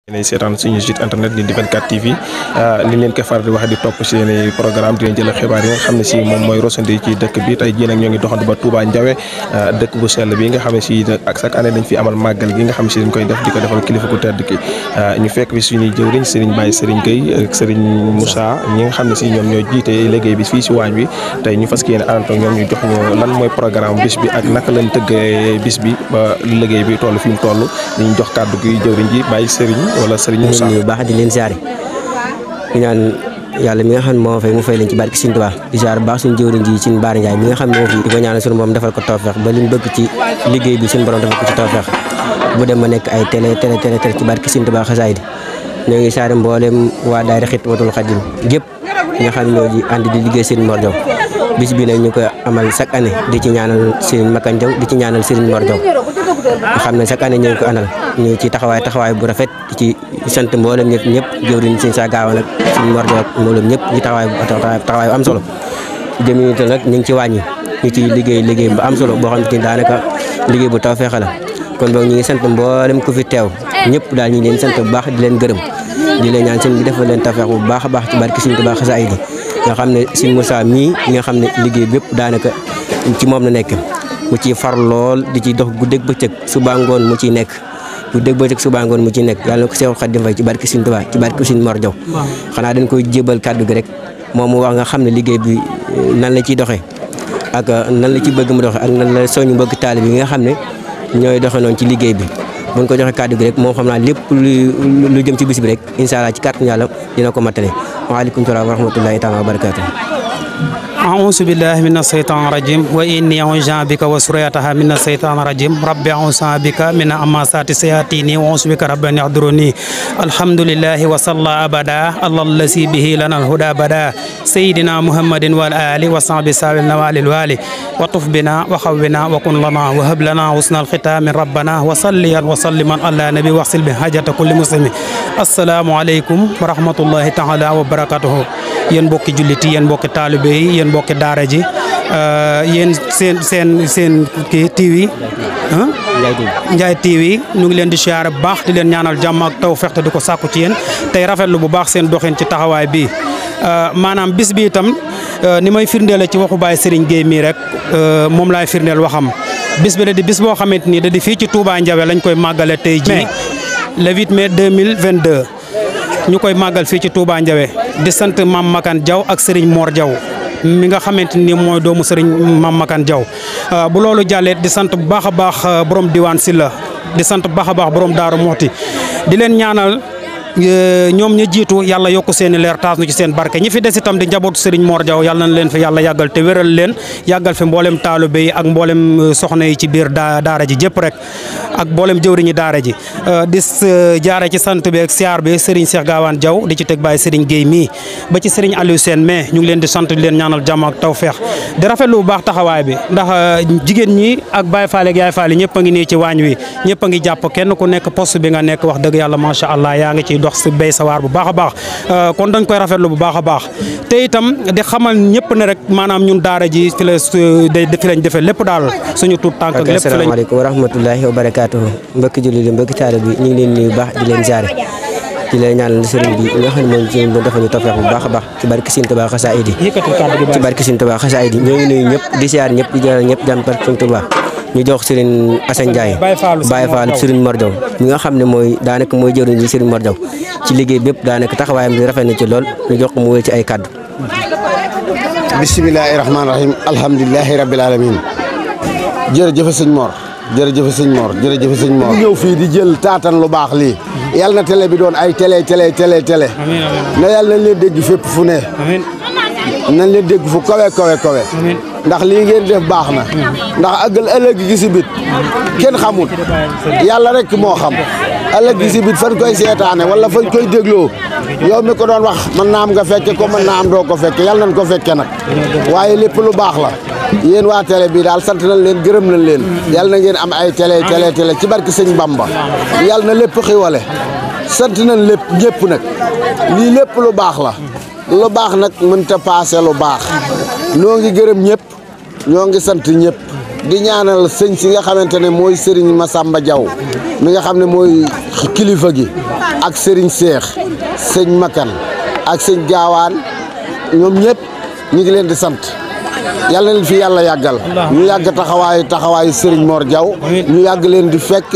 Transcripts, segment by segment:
yéenay seetaan suñu site internet di 24 TV li leen ko faral di wax di topp seen programme di leen jël xibaar yi nga xam ne si moom mooy rosandi ci dëkk bi tey jii nag ñoo ngi doxandu ba Touba Ndiawe dëkk bu sell bi nga xam ne si ak chaque année dañ fi amal màggal gi nga xam ne si dañ koy def di ko defal kilifa ku tedd ki ñu fekk fi suñuy jëwriñ Serigne Baye Serigne Gueye ak Serigne Moussa ñi nga xam ne si ñoom ñoo jiite liggéey bi fii si waañ wi tey ñu fas yéene ànd ak ñoom ñu jox ñu lan mooy programme bis bi ak naka lañ tëggee bis bi ba liggéey bi toll fi mu toll ñu jox kàddu gi jëwriñ ji Baye Serigne wala Serigne Moussa bu baax di leen siyaare di ñaan yàlla mi nga xam ne moo fay mu fay leen ci barke Sëriñ Tuubaa di siyaare bu baax suñu jëwriñ ji ci Baara Ndiaye mi nga xam ne moo fi di ko ñaanal suñu borom defal ko tawfeex ba li mu bëgg ci liggéey bi suñu borom defal ko ci tawfeex bu dem ma nekk ay télé ci barke Sëriñ Tuubaa xasaayid ñoo ngi siyaare mboolem waa daayira Xidmatul Xaadim gépp nga xam ne ñoo ji ànd di liggéey Serigne Mor Diaw bis bi nag ñu koy amal chaque année di ci ñaanal Serigne Makan Diaw di ci ñaanal Serigne Mor Diaw nga xam ne chaque année ñu ngi ko anal ñu ci taxawaay bu rafet di ci sant mboolem ñëpp jëwriñ Serigne Sa Gaawa nag Serigne Mor Diaw ak mboolem ñëpp ci taxawaay bu am solo jëmi te nag ñu ngi ci wàññi ñu ci liggéey bu am solo boo xam ne daanaka liggéey bu taw feexa la kon boog ñu ngi sant mboolem ku fi teew ñëpp daal ñu leen sant bu baax di leen gërëm di leen ñaan seen bi defal leen tawfeex bu baax a baax ci barke Sëriñ Tuubaa xasaayid yi nga xam ne Sëriñ Moussa mii nga xam ne liggéey bépp daanaka ci moom la nekk mu ciy far lool di ci dox guddeeg bëccëg suba ngoon mu ciy nekk guddeeg bëccëg suba ngoon mu ciy nekk yàlla na ko Seexul Xaadim fay ci barke Sëriñ Tuubaa ci barke Sëriñ Mor Diaw xanaa dañ koy jébal kàddu gi rek moom mu wax nga xam ne liggéey bi nan la ciy doxee ak nan la ci bëgg mu doxee ak nan la soñu mbokki taalibe yi nga xam ne ñooy doxe noonu ci liggéey bi buñ ko joxe kàddu gi rek moom xam naa lépp lu jëm ci bis bi rek incha allah ci kàttan yàlla dina ko matale waaleykum salaam wa rahmatullahi taala wa barakatuh أعوذ بالله من الشيطان الرجيم وإني أعوذ بك وسريتها من الشيطان الرجيم ربي أعوذ بك من أماسات الشياطين وأعوذ بك رب أن يحضروني الحمد لله وصلى أبدا الله الذي به لنا الهدى بدا سيدنا محمد والآل وصحبه سالم وعلى الوالي وطف بنا وخونا وكن لنا وهب لنا حسن الختام ربنا وصليا وسلما على نبي وصل بحاجة كل مسلم السلام عليكم ورحمة الله تعالى وبركاته yéen mbokki julliti yéen mbokki taalibe yi yéen mbokki daara ji yéen seen kii TV Ndiaye TV ñu ngi leen di siyaare bu baax di leen ñaanal jàmm ak tawfeex te di ko sàkku ci yéen tey rafetlu bu baax seen doxin ci taxawaay bi maanaam bis bi itam ni may firndeele ci waxu Baye Serigne Gueye mii rek moom laay firndeel waxam bis bi da di bis boo xamante ni da di fii ci Touba Ndiawe lañ koy màggale tey jii le 8 mai 2022 ñu koy màggal fii ci Touba Ndiawe di sant Mame Makan Diaw ak Serigne Mor Diaw mi nga xamante ni mooy doomu Serigne Mame Makan Diaw bu loolu jàllee di sant bu baax a baax borom diwaan Silla di sant bu baax a baax borom Daaru Muxti di leen ñaanal ñoom ñu jiitu yàlla yokk seeni leer taas nu ci seen barke ñi fi des itam di njabootu Serigne Mor Diaw yàlla na leen fi yàlla yàggal te wéral leen yàggal fi mboolem taalibe yi ak mboolem soxna yi ci biir daara ji jëpp rek ak mboolem jëwriñi daara ji di jaare ci sant bi ak siyaar bi Serigne Cheikh Gawane Diaw di ci teg Baye Serigne Gueye mii ba ci Serigne Aliou Sène mais ñu ngi leen di sant di leen ñaanal jàmm ak tawfeex di rafetlu bu baax taxawaay bi ndax jigéen ñi ak Baye Fall ak Yaay Fall yi ñëpp a ngi nii ci waañ wi ñëpp a ngi jàpp kenn ku nekk poste bi nga nekk wax dëgg yàlla macha allah yaa ngi ciy dox si béy sawaar bu baax a baax kon dañ koy rafetlu bu baax a baax te itam di xamal ñëpp ne rek maanaam ñun daara ji fi lañ defee lépp daal suñu tuut tànk ak lépp fi lañ. asalaamaaleykum wa rahmatullahi wa barakaatuhu mbokki julli mbokki taalibe bi ñu ngi leen nuyu baax di leen jaare di leen ñaanal sëriñ bi nga xam ne moom ci dafa ñu tawfeex bu baax a baax ci barke Sëriñ Tuubaa xasaayid yi ci barke Sëriñ Tuubaa xasaayid yi ñoo ngi nuyu ñëpp di siyaar ñëpp di jaral ñëpp jàmm barke Sëriñ Tuubaa ñu jox Serigne Assane Ndiaye Baye Fall Serigne Mor Diaw mi nga xam ne mooy daanaka mooy jëriñ ji Serigne Mor Diaw ci liggéey bépp daanaka taxawaayam bi rafet na ci lool ñu jox ko mu wéy ci ay kaddu. bismillahi rahmaani rahim alhamdulilahi rabbil alamin jërëjëf sëñ Mor jërëjëf sëñ Mor jërëjëf sëñ Mor ñëw fii di jël taatan lu baax lii yàlla na télé bi doon ay télé na yàlla nañ leen dégg fépp fu ne nañ leen dégg fu kawe ndax lii ngeen def baax na ndax àggal ëllëg gi si bit kenn xamul yàlla rek moo xam ëllëg gi si bit fan koy seetaane wala fan koy dégloo yow mi ko doon wax mën naa am nga fekke ko mën naa am doo ko fekke yàlla nañ ko fekke nag waaye lépp lu baax la yéen waa télé bi daal sant nañ leen gërëm nañ leen yàlla na ngeen am ay télé ci barke sëñ Bamba yàlla na lépp xiwale sant nañ lépp ñëpp nag lii lépp lu baax la lu baax nag mënta paase lu baax ñoo ngi gërëm ñëpp ñoo ngi sant ñëpp di ñaanal sëñ si nga xamante ne mooy Serigne Massamba Diaw mi nga xam ne mooy kilifa gi ak Serigne Cheikh sëñ Makan ak sëñ Gaawaan ñoom ñëpp ñu ngi leen di sant yàlla leen fi yàlla yàggal ñu yàgg taxawaayu Serigne Mor Diaw ñu yàgg leen di fekk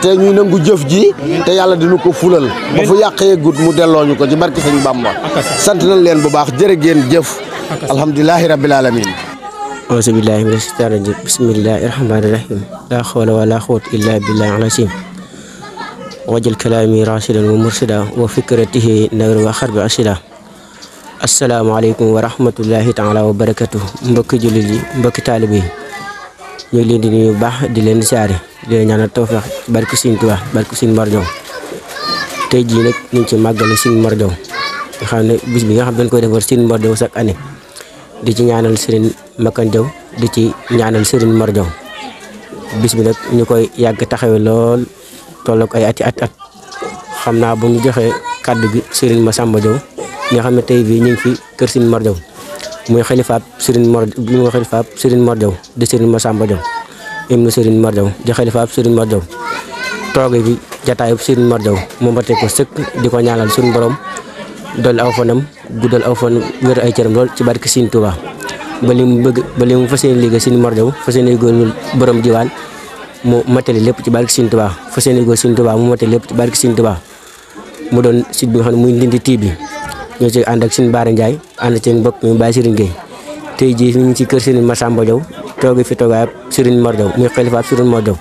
te ñuy nangu jëf ji te yàlla dinu ko fulal ba fu yàqee gut mu delloo ñu ko ci barki sëñ Bamba sant nañ leen bu baax jërë ngeen jëf alhamdulilahi rabbil alamin auzu billahi mina shaytaani rajim bismillahi rahmaani rahim laa hawla wala quwwata illa billahi al-azim wajal kalaami rashidan wa mursida wa fikratihi nawir wa xarbi asida asalaamaaleykum wa rahmatullahi taala wa barakatuh mbokki jullit yi mbokki taalibe yi ñu ngi leen di nuyu bu baax di leen siyaare di leen ñaanal tawfeex barke Sëriñ Tuubaa barke Sëriñ Mor Diaw tey jii nag ñu ngi ci màggal Sëriñ Mor Diaw nga xam ne bis bi nga xam dañ koy defar Sëriñ Mor Diaw chaque année di ci ñaanal Sëriñ Makan Diaw di ci ñaanal Sëriñ Mor Diaw bis bi nag ñu koy yàgg taxawe lool tolloog ay at xam naa bu ñu joxee kàddu gi Sëriñ Massamba Diaw nga xam ne tey bii ñu ngi fi kër Sëriñ Mor Diaw muy xalifaab Sëriñ Mor Diaw di Sëriñ Massamba Diaw ibnu Sëriñ Mor Diaw di xalifaab Sëriñ Mor Diaw tooge bi jataayub Sëriñ Mor Diaw mu mate ko sëkk di ko ñaanal suñu borom dolli aw fanam guddal aw fan wér ay cëram lool ci barke Sëriñ Tuubaa ba li mu fas yéene liggéey Sëriñ Mor Diaw fas yéene liggéey borom diwaan mu matali lépp ci barke Sëriñ Tuubaa fas yéene liggéey Sëriñ Tuubaa mu matali lépp ci barke Sëriñ Tuubaa mu doon site bi nga xam ne muy Ndindy TV ñoo ci ànd ak suñu Baara Ndiaye ànd ci mbokk mi Baye Serigne Gueye tey jii ñu ngi ci kër Serigne Massamba Diaw toogi fi toogaayab Serigne Mor Diaw muy xalifaab Serigne Mor Diaw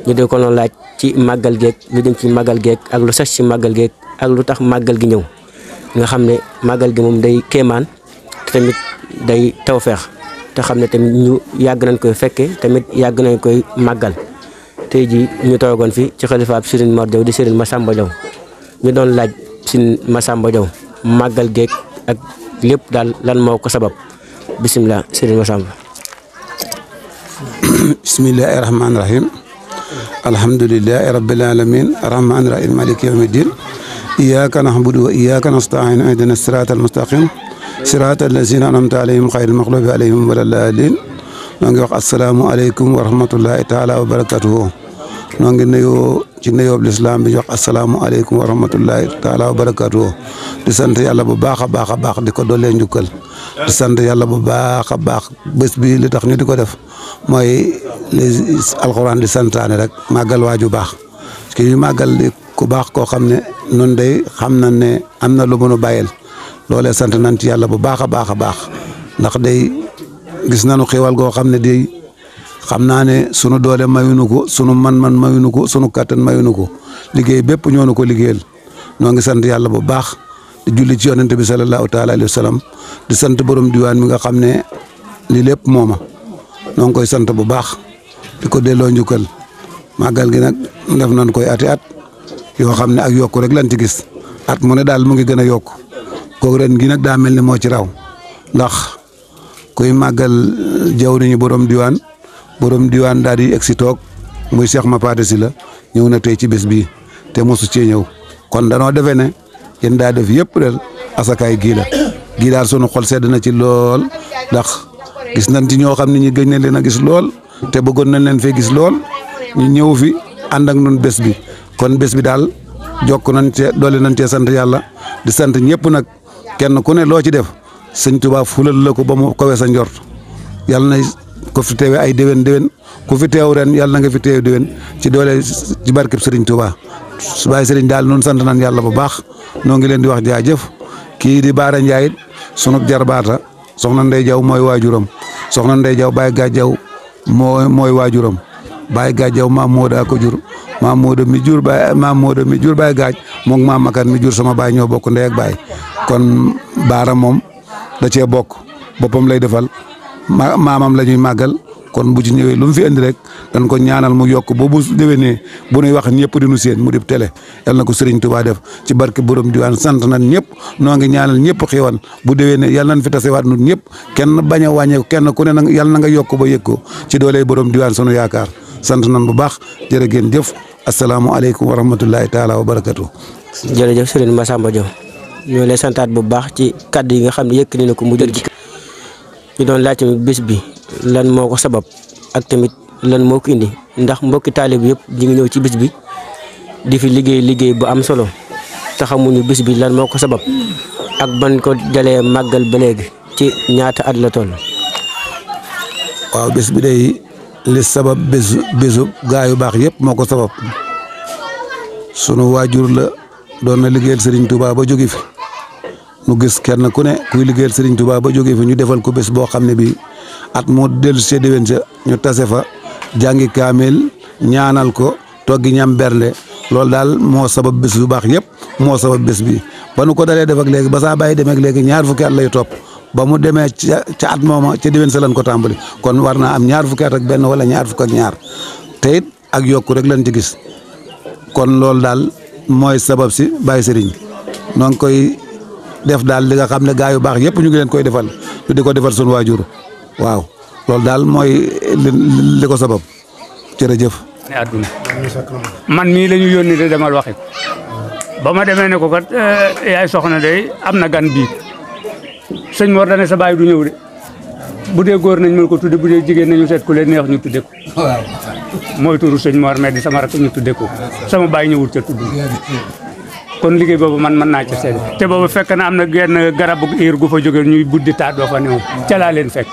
ñu dee ko noonu laaj ci màggal geek lu jëm ci màggal geek ak lu sas ci màggal geek ak lu tax màggal gi ñëw nga xam ne màggal gi moom day kéemaan te tamit day tawfeex te xam ne tamit ñu yàgg nañ koy fekke tamit yàgg nañ koy màggal tey jii ñu toogoon fi ci xalifaab Serigne Mor Diaw di Serigne Massamba Diaw ñu doon laaj Serigne Massamba Diaw màggal geek ak lépp daal lan moo ko sabab bisimilah Serigne Massamba. bismillahi rahmaani rahim alhamdulillahi rabbil alamin arrahmaani rahim maliki yawmi din iyyaka na'budu wa iyyaka nasta'in ihdina siratal mustaqim siratal lazina an'amta alayhim ghayril maghdubi alayhim waladdallin noo ngi wax assalaamu aleykum wa rahmatullahi taala wa barakatuhu noo ngi nuyoo ci nuyoob lislaam bi jox assalaamu aleykum wa rahmatullahi taala wa barakatuhu di sant yàlla bu baax a baax a baax di ko dollee njukkal di sant yàlla bu baax a baax bés bi li tax ñu di ko def mooy alxuraan di santaane rek màggal waaju baax kii màggal di ku baax koo xam ne nun day xam na ne am na lu mënu bàyyil loolee sant nañ ci yàlla bu baax a baax a baax ndax day gis nañu xéwal goo xam ne day xam naa ne sunu doole mayunu ko sunu man-man mayunu ko sunu kattan mayunu ko liggéey bépp ñoo nu ko liggéeyal noo ngi sant yàlla bu baax di julli ci yonente bi sallallahu taala alayhi wa sallam di sant borom diwaan mi nga xam ne li lépp mooma noo ngi koy sant bu baax di ko delloo njukkal màggal gi nag def nañ koy ati at yoo xam ne ak yokku rek lañ ci gis at mu ne daal mu ngi gën a yokk kooku ren gi nag daa mel ni moo ci raw ndax kuy màggal jawriñu borom diwaan daal di egg si toog muy Cheikh Mapaté Sylla ñëw na tey ci bés bii te mosu cee ñëw kon danoo defee ne yéen daa def yëpp del asakaay gii daal sunu xol sedd na ci lool ndax gis nañ ci ñoo xam ne ñi gëj nañ leen a gis lool te bëggoon nañ leen fee gis lool ñu ñëw fi ànd ak nun bés bi kon bés bi daal jokk nañ cee dolli nañ cee sant yàlla di sant ñëpp nag kenn ku ne loo ci def sëñ Tuubaa fulal la ko ba mu kawe sa njort yàlla na ko fi teewee ay déwén ku fi teew ren yàlla na nga fi teew déwén ci doole ci barkeb Sëriñ Tuubaa su bàyyi sëriñ daal noonu sant nañ yàlla bu baax noo ngi leen di wax jaajëf kii di Baara Ndiaye sunu jarbaata soxna Ndey Jaw mooy waajuram soxna Ndey Jaw Baye Gaaj Jaw mooy waajuram Baye Gaaj Jaw maam Mooda ko jur maam Mooda mi jur Baye Gaaj moom maam Makan mi jur sama baay ñoo bokk ndey ak baay kon Baara moom da cee bokk boppam lay defal maamam la ñuy màggal kon bu ci ñëwee lu mu fi indi rek dañ ko ñaanal mu yokk ba bu déwénee bu nuy wax ñëpp di nu seen mu dib télé yal na ko Serigne Touba def ci barke borom diwaan sant nañ ñëpp noo ngi ñaanal ñëpp xéwan bu déwénee yal nañ fi tasewaat nun ñëpp kenn bañ a wàññeeku kenn ku ne nag yal na nga yokk ba yëg ko ci doole borom diwaan sunu yaakaar sant nañ bu baax jërë ngeen jëf asalaamualeykum wa rahmatullahi taala wa barakatu. jërëjëf Serigne Massamba Diaw ñoo lay santaat bu baax ci kaddu yi nga xam ne yëkkati na ko mu jël ci ñu doon laaj tamit bés bi lan moo ko sabab ak tamit lan moo ko indi ndax mbokki taalib yëpp ñi ngi ñëw ci bés bi di fi liggéey bu am solo te xamuñu bis bi lan moo ko sabab ak ban ko dalee màggal ba léegi ci ñaata at la toll. waaw bés bi day li sabab bésu gaa yu baax yëpp moo ko sabab sunu waajur la doon na liggéeyal Serigne Touba ba jóge fi nu gis kenn ku ne kuy liggéeyal Serigne Touba ba jóge fi ñu defal ko bés boo xam ne bii at moo dellu see déwén sa ñu tase fa jàngi kaamil ñaanal ko toggi ñam bernde loolu daal moo sabab bés bu baax yëpp moo sabab bés bi ba nu ko dalee def ak léegi ba saa bàyyi demee ak léegi ñaar fukki at lay topp ba mu demee ca at mooma ca déwén sa lan ko tàmbali kon war naa am ñaar fukki at ak benn wala ñaar fukk ak ñaar te it ak yokku rek lañ ci gis kon loolu daal mooy sabab si Baye Serigne noo ngi koy def daal li nga xam ne gaa yu baax yëpp ñu ngi leen koy defal ñu di ko defal sunu waajur waaw loolu daal mooy li ko sabab jërëjëf. ne àdduna man mii la ñu yónni de demal waxi ba ma demee ne ko kat yaay soxna de am na gan bii sëñ Mor dane sa baay du ñëw de bu dee góor nañ mën ko tudde bu dee jigéen nañu seet ku leen neex ñu tudde ko mooy turu sëñ Mor mais di sama rakk ñu tudde ko sama baay ñëwul ca tudd kon liggéey boobu man mën naa ca seede te boobu fekk na am na genn garabu iir gu fa jóge ñuy buddi taat doo fa newoon ca laa leen fekk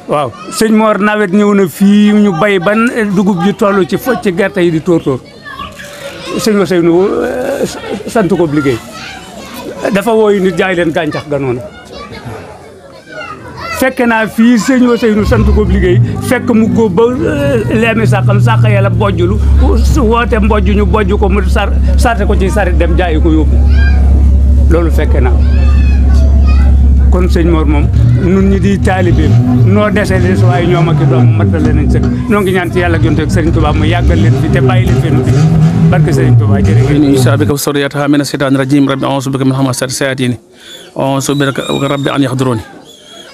waaw sëñ Mor nawet ñëw na fii ñu bay ban dugub ji toll ci ci gerte yi di tóor sëñ wa Seynu sant ko liggéey dafa wooyu nit jaay leen gàncax ga noonu fekk naa fii sëñ wa Seynu sant ko liggéey fekk mu góob ba leemi sàqam sàq yàlla bojjulu woote mbojj ñu bojj ko mu sarte ko ci sarit dem jaayi ko yóbbu loolu fekk naa kon sëñ Mor moom nun ñi di taalibeem noo dese des waaye ñoom ak i doom matale nañ sëkk noo ngi ñaan ci yàlla jonte ak Serigne Touba mu yàggal leen fi te bàyyi leen fi nu fi barke Serigne Touba jërëjëf insa bika suriyataha mina shaytaani rajim rabbi a'uuzu bika min hamazaati sayaatiin a'uuzu bika rabbi an yahduruuni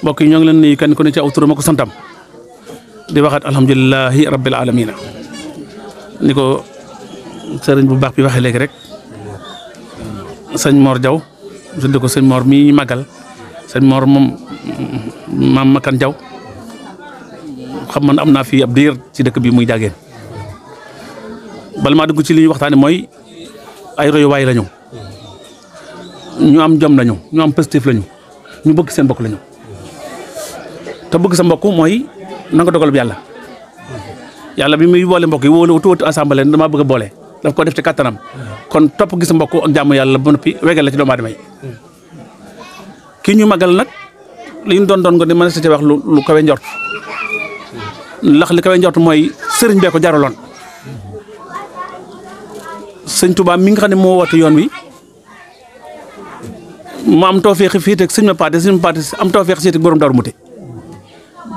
mbokk yi ñoo ngi leen nuyu kenn ku ne ci aw turam ak santam di waxaat alhamdulilahi rabbil alamina ni ko sëriñ bu baax bi waxee léegi rek sëñ Mor Diaw tudde ko sëñ Mor mi màggal sëñ Mor moom maam Makan Diaw xam man am naa fii ab diir ci dëkk bi muy jàggeen bala maa dugg ci li ñuy waxtaane mooy ay royuwaay lañu ñu am jom lañu ñu am positif lañu ñu bëgg seen mbokk lañu te bëgg sa mbokk mooy na nga dogal bi yàlla bi muy boole mbokk yi wóolu tuuti assemblée dama bëgg a boole daf ko def ci kattanam kon topp gis mbokk ak jàmm yàlla ba noppi wegal la ci doomu aadama yi kii ñu magal nag li ñu doon ko ne mën na si wax lu kawe njort ndax li kawe njort mooy sëriñ bee ko jaraloon sëñ Touba mi nga xam ne moo woote yoon wi mu am tawfeex fii teg sëñ ma paate am tawfeex fii teg borom Daaru Muti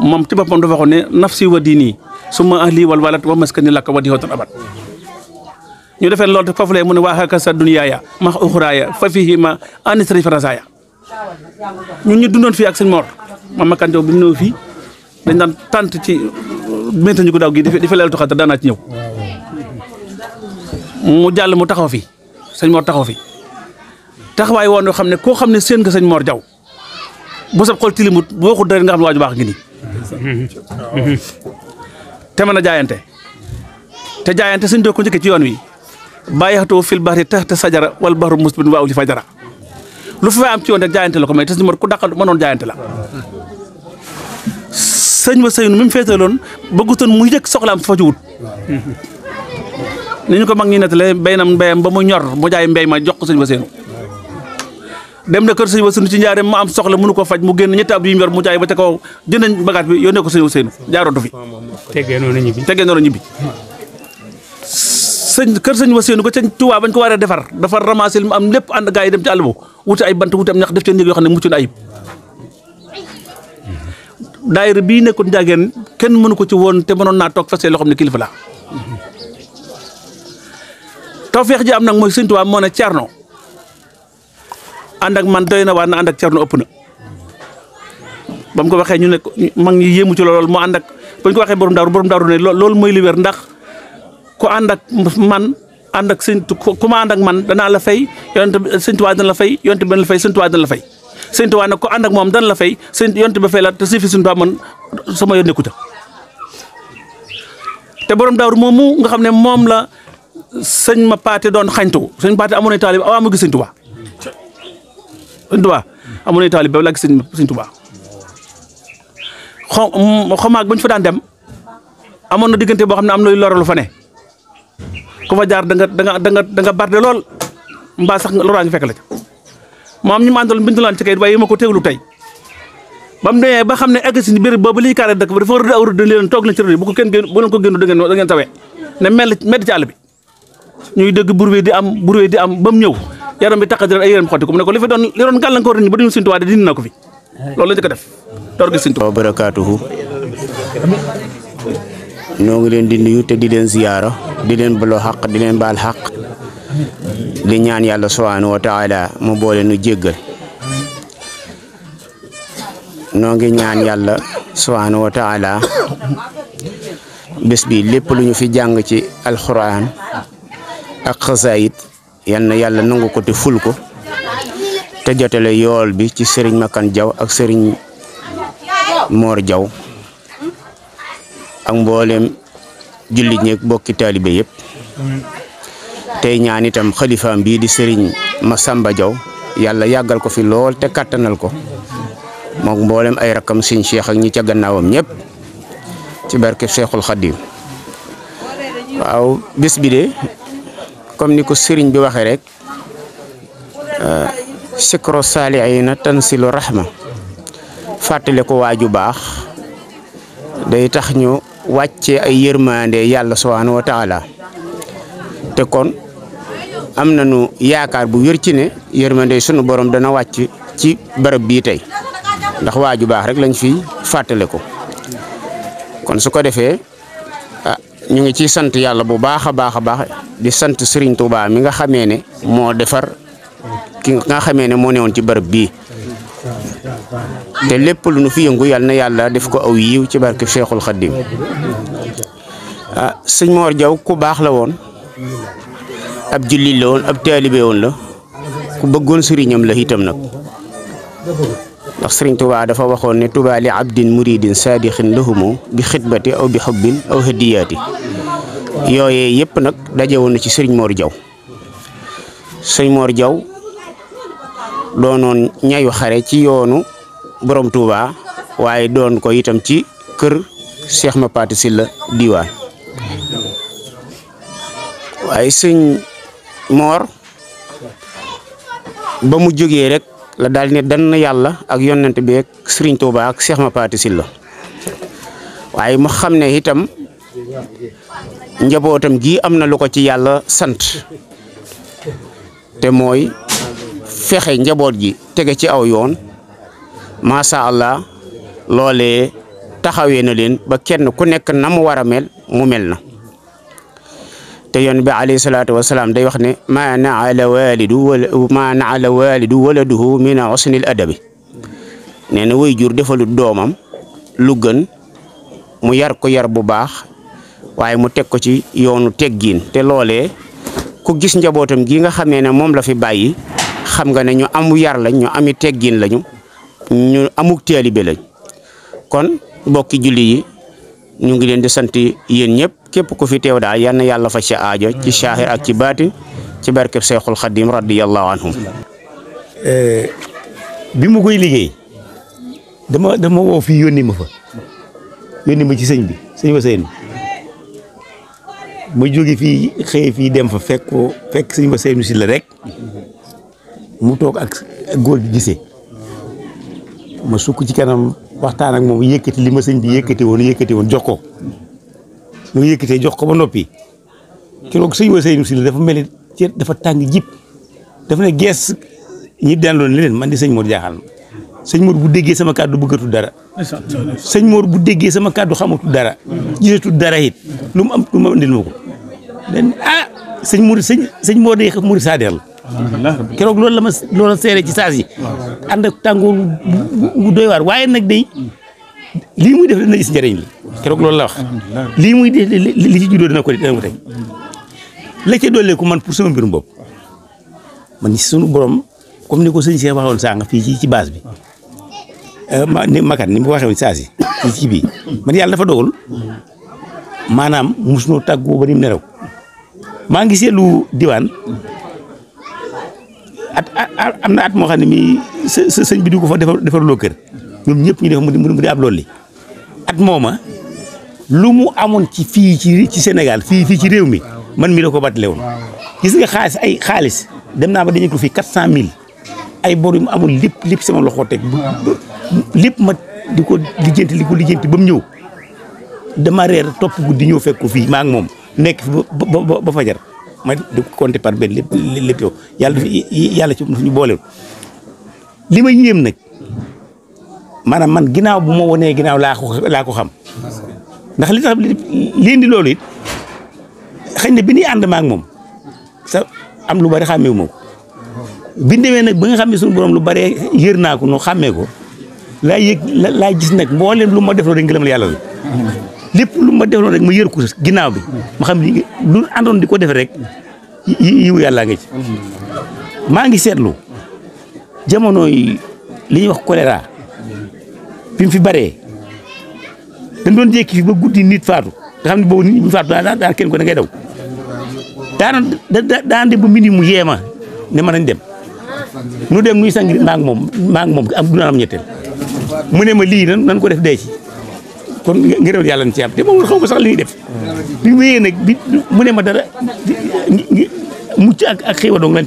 moom ci boppam dafa waxoon ne nafsi wa diini summa ahli wal walad wa maskani laka wa dihootan abad ñu defee loolu te foofu lay mu ne waa haka sa duniyaaya ma uxraaya fa fihi ma anisri farasaaya ñun ñu dundoon fii ak sëñ Mor ma Makan Diaw bi mu ñëw fii dañ daan tant ci méntañu ko daw gi di fa leeltu xadda daanaa ci ñëw mu jàll mu taxaw fi sëñ Mor taxaw fi taxawaay woon yoo xam ne koo xam ne seen nga sëñ Mor Diaw bu sab xol tilimut boo ko dër nga xam ne waaju baax ngi nii te mën a jaayante sëñ doo ko njëkkee ci yoon wi bàyyaxtoo fil bahri tahta sajara wal bahru musbin wa awli fajara lu fa am ci yoon rek jaayante la ko may te sëñ Mor ku dàqal mënoon jaayante la sëñ ba sëynu mi mu féetaloon bëggutoon muy yëg soxlaam fa ci wut ni ñu ko mag ñi nettale béynam mbéyam ba mu ñor mu jaay mbéy ma jox ko sëñ ba sëynu dem na kër sëñ ba sëynu ci njaareem ma am soxla mënu ko faj mu génn ñetti ab yu ñor mu jaay ba ca kaw jënd bagaat bi yónnee ko sëñ ba sëynu jaarootu fi teggee noonu ñibbi kër sëñ ba sëynu ko ca Tuubaa bañ ko waree defar dafa ramasser mu am lépp ànd gaa yi dem ci àll bo wuti ay bant wuti am ñax def ci néeg yoo xam ne mucc na ayib daayira bii nekkoon njàngeen kenn mënu ko ci woon te mënoon naa toog fas loo xam ne kilifa la tawfeex ji am nag mooy sëñ Tuubaa moo ne Cerno ànd ak man doy na waa na ànd ak Cerno ëpp na ba mu ko waxee ñu ne mag ñi yéemu ci loolu mu ànd ak ba ñu ko waxee borom daaru ne loolu mooy li wér ndax ku ànd ak man ànd ak sëñ ku ma ànd ak man danaa la fay yonent sëñ Tuubaa dana la fay yonent bi dana la fay sëñ Tuubaa dana la fay sëñ Tuubaa nag ko ànd ak moom dana la fay yonent ba fay la te si fi sëñ Tuubaa man sama yoon nekku ca te borom daaru moomu nga xam ne moom la sëñ ma paate doon xañtu sëñ paate amoon na taalib avant mu gis sëñ Tuubaa amoon na taalib ba la gis sëñ Tuubaa xomaag bañ fa daan dem amoon na diggante boo xam ne am na lu loralu fa ne ku fa jaar da nga barde lool mbaa sax loraa ngi fekk la ca moom ñu ma àndaloon bindulaan ci kayit waaye ma ko teewlu tey ba mu demee ba xam ne egg si béréb boobu liy kaare dëkk ba dafa rëdd aw rëdd leen toog leen ci rëdd bu ko kenn génn bu leen ko génn da ngeen tawee ne medd ci àll bi ñuy dégg burwee di am ba mu ñëw yaram bi taqa di ay yaram xotti ko mu ne ko li doon gàllankoor nit ñi ba duñu Sëñ Tuubaa de dindi na ko fi loolu la ñu ko def door gi Sëñ Tuubaa barakaatuhu noo ngi leen di nuyu te di leen ziyaara di leen baloo xaq di leen baal xaq di ñaan yàlla subhaanahu wa taala mu boole nu jéggal noo ngi ñaan yàlla subhaanahu wa taala bés bi lépp lu ñu fi jàng ci alxuraan ak xasaayit yal na yàlla nangu ko te ful ko te jotale yool bi ci sëriñ Makan Jaw ak sëriñ Moor Jaw ak mboolem jullit ñeek bokki taalibe yëpp tey ñaan itam xalifaam bii di sëriñ Masamba Jaw yàlla yàggal ko fi lool te kattanal ko mook mboolem ay rakkam sëñ Cheikh ak ñi ca gannaawam ñëpp ci barke Cheikhul Khadim waaw bés bi de comme ni ko sëriñ bi waxee rek sikro saalihiina tansilu rahma fàttale ko waaju baax day tax ñu wàcce ay yërmande yàlla subhaanahu wa taala te kon am nañu yaakaar bu wér ci ne yërmande sunu borom dana wàcc ci barab bii tey ndax waaju baax rek lañ fi fàttale ko kon su ko defee ñu ngi ciy sant yàlla bu baax a baax di sant Serigne Touba mi nga xamee ne moo defar ki nga xamee ne moo newoon ci barab bii te lépp lu nu fi yëngu yal na yàlla def ko aw yiw ci barke Cheikhul Khadim sëñ Moor Jaw ku baax la woon ab jullit la woon ab taalibe woon la ku bëggoon sëriñam la itam nag ndax Serigne Touba dafa waxoon ne Touba li abdin muridin saadixin lahumu bi xitbati aw bi xubbin aw hadiyaati yooyee yëpp nag daje woon na ci Serigne Moor Jaw sëñ Moor Jaw doonoon ñayu xare ci yoonu borom Touba waaye doon ko itam ci kër Cheikh Ma Paate Sylla diwaan waaye sëñ Moor ba mu jógee rek la daal ne dan yàlla ak yonent bi ak Serigne Touba ak Cheikh Ma Paate Sylla waaye mu xam ne itam njabootam gi am na lu ko ci yàlla sant te mooy fexe njaboot gi tege ci aw yoon macha allah loolee taxawee na leen ba kenn ku nekk na mu war a mel mu mel na te yoon bi alayhi salaatu wasalaam day wax ne ma naala walidu waladuhu min husnil adabi nee na way jur defalut doomam lu gën mu yar ko yar bu baax waaye mu teg ko ci yoonu teggiin te loolee ku gis njabootam gi nga xamee ne moom la fi bàyyi xam nga ne ñu amu yar lañ ñu ami teggiin lañu ñu amuk taalibe lañ kon mbokki julli yi ñu ngi leen di sant yéen ñëpp képp ku fi teew daal yal na yàlla fa ci aajo ci saahir ak ci baati ci barkeb Seexul Xadim radiyallahu anhum bi mu koy liggéey dama woo fii yónni ma ci sëñ bi sëñ ba sëñ ma jóge fii xëy fii dem fa fekk sëñ ba sëñ si la rek mu toog ak góor gi gisee ma sukk ci kanam waxtaan ak moom yëkkati li ma sëñ bi yëkkati woon jox ko mu yëkkatee jox ko ba noppi keroog sëñ ba sëñ si la dafa mel ni ci dafa tàng jib dafa ne gees ñi dandoon leen man di sëñ Mor jaaxal sëñ Mor bu déggee sama kàddu bëggatul dara sëñ Mor bu déggee sama kàddu xamatul dara gisatul dara it lu mu am indil ma ko sëñ Mor day xam Mor Sadex la keroog loolu la seere ci saas yi ànd ak tàngoor bu doy waar waaye nag day lii muy def dina gis njëriñ li keroog loolu la wax lii muy def li ci juddoo dina ko tey la ca dooleeku man pour sama mbirum bopp man sunu borom comme ni ko sëñ Cheikh waxoon sànq fii ci base bi ni makat ni mu waxee woon saas yi ci bii man yàlla dafa dogal maanaam mosunoo tàggoo ba ni mu neraw maa ngi seetlu diwaan am na at moo xam ne mii sëñ bi du ko fa defarloo kër ñoom ñëpp ñu def mu di ab loolu li at mooma lu mu amoon ci fii ci Sénégal fii ci réew mi man mi la ko battale woon gis nga xaalis dem naa ba dañu ko fii 400000 ay bor yu mu amul lépp sama loxo teg lépp ma di ko lijjanti ba mu ñëw dama reer topp guddi ñëw fekk ko fii maa ngi moom nekk fi ba fajar ma di ko compter par benn lépp yow yàlla ci ñu booleel li ma yéem nag maanaam man ginnaaw bu ma wonee ginnaaw laa ko xam ndax li tax li indi loolu it xëy na bi ñuy ànd ma ak moom sa am lu bari xàmmeewu ma ko bi demee nag ba nga xam ne suñu borom lu bari yër naa ko no xàmmee ko laa gis nag mboolem lu ma defloo rek ngërëmal yàlla la lépp lu ma defloo rek ma yër ko ginnaaw bi ma xam ni lu àndoon di ko defe rek yiwu yàllaa nga ci maa ngi seetlu jamono yi li ñuy wax choléra bi mu fi baree dañ doon jékki fi ba guddi nit faatu nga xam ne boobu nit ñi faatu daan kenn ko da ngay daw daan dem ba midi mu yeema ne mën nañ dem nu dem nuy sang maa ngi moom am du am ñetteel mu ne ma lii nan ko def dee ci kon ngërëmal yàlla na ci am te moom xaw ma sax li ñuy def bi wéyee nag bi mu ne ma dara mucc ak xéwa doong lan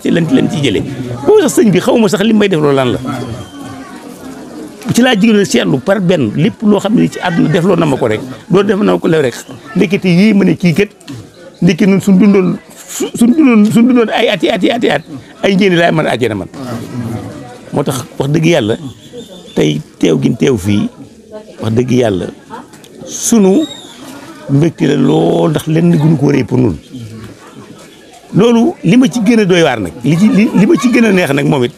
ciy jëlee boobu sax sëñ bi xaw ma sax li may def loolu lan la ci laa jigéen seetlu par benn lépp loo xam ne ci àdduna def loo na ma ko rek doo def na ko lew rek ndekete yii ma ne kii kat ndekki nun suñ dundoon ay at ay njéeni laay mën a àjjana man moo tax wax dëgg yàlla tey teew gi teew fii wax dëgg yàlla sunu mbégte la lool ndax lenn gënu ko rëy pour nun loolu li ma ci gën a doy waar nag li ma ci gën a neex nag moom it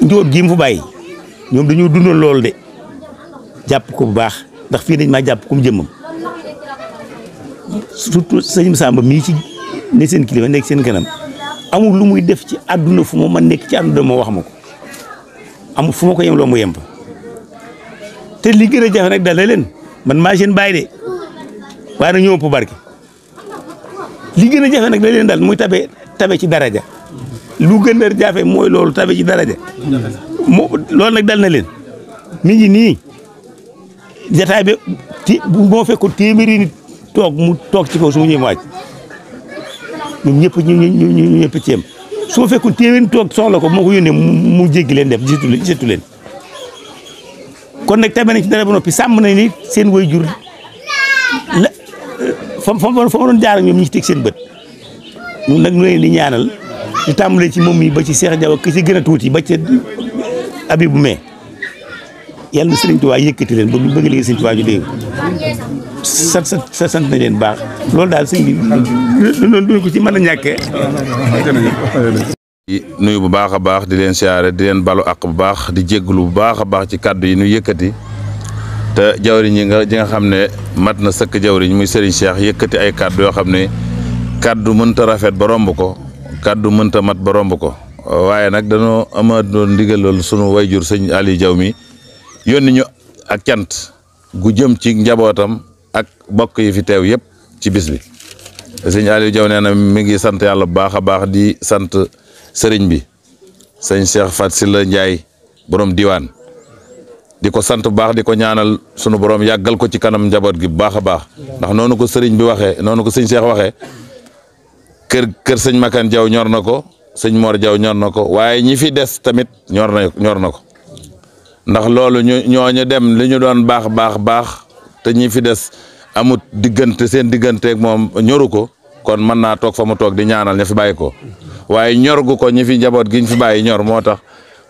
njóot gi mu fu bàyyi ñoom dañoo dundal loolu de jàpp ko bu baax ndax fii dañ maa jàpp comme jëmmam surtout sëñ Massamba mii ci ne seen kilifa nekk seen kanam amul lu muy def ci àdduna fu ma nekk ci àdduna moo wax ma ko amul fu ma ko yem loo mu yem te li gën a jafe nag dal na leen man maa seen bàyyi de waaye nag ñoo ëpp barke li gën a jafe nag da leen dal muy tabe ci daraja lu gën a jafe mooy loolu tabe ci daraja loolu nag dal na leen mi ngi nii jataay bi moo fekkoon téeméeri nit mu toog ci kaw su ma ñëwee mu wàcc ñun ñëpp ci yem su ma fekkoon téeméeri toog soxla ko moo ko yónnee mu jéggi leen def gisatu leen kon nag tabe nañ ci dara ba noppi sàmm nañ ni seen waajur la fa ma doon jaar ak ñoom ñu ci teg seen bët ñun nag ñu leen di ñaanal di tàmbalee ci moom mi ba ci Cheikh Diaw ki ci gën a tuuti ba ci Abibou Mee yàlla na Sëriñ Tuubaa yëkkati leen ba lu bëgg léegi Sëriñ Tuubaa ñu dégg sant nañ leen baax loolu daal sëñ bi loolu ko ci mën a ñàkkee. nuyu bu baax a baax di leen siyaare di leen balu ak bu baax di jégglu bu baax a baax ci kàddu yi ñu yëkkati te jawriñ yi nga xam ne mat na sëkk jawriñ muy Serigne Cheikh yëkkati ay kàddu yoo xam ne kàddu mënta rafet ba romb ko kàddu mënta mat ba romb ko waaye nag dañoo ama doon ndigal loolu sunu wayjur sëñ Aliou Diaw mi yónni ñu ak cant gu jëm ci njabootam ak bokk yi fi teew yëpp ci bis bi sëñ Aliou Diaw nee na mi ngi sant yàlla bu baax a baax di sant sëriñ bi sëñ Cheikh Fat Silla Ndiaye borom diwaan di ko sant bu baax di ko ñaanal sunu borom yàggal ko ci kanam njaboot gi bu baax a baax ndax noonu ko sëriñ bi waxee noonu ko sëñ Cheikh waxee kër sëñ Makan Diaw ñor na ko sëñ Mor Diaw ñor na ko waaye ñi fi des tamit ñor na ko ndax loolu ñooñu dem li ñu doon baax te ñi fi des amut diggante seen digganteeg moom ñoru ko kon mën naa toog fa mu toog di ñaanal ña fi bàyyi ko waaye ñor gu ko ñi fi njaboot gi ñu fi bàyyi ñor moo tax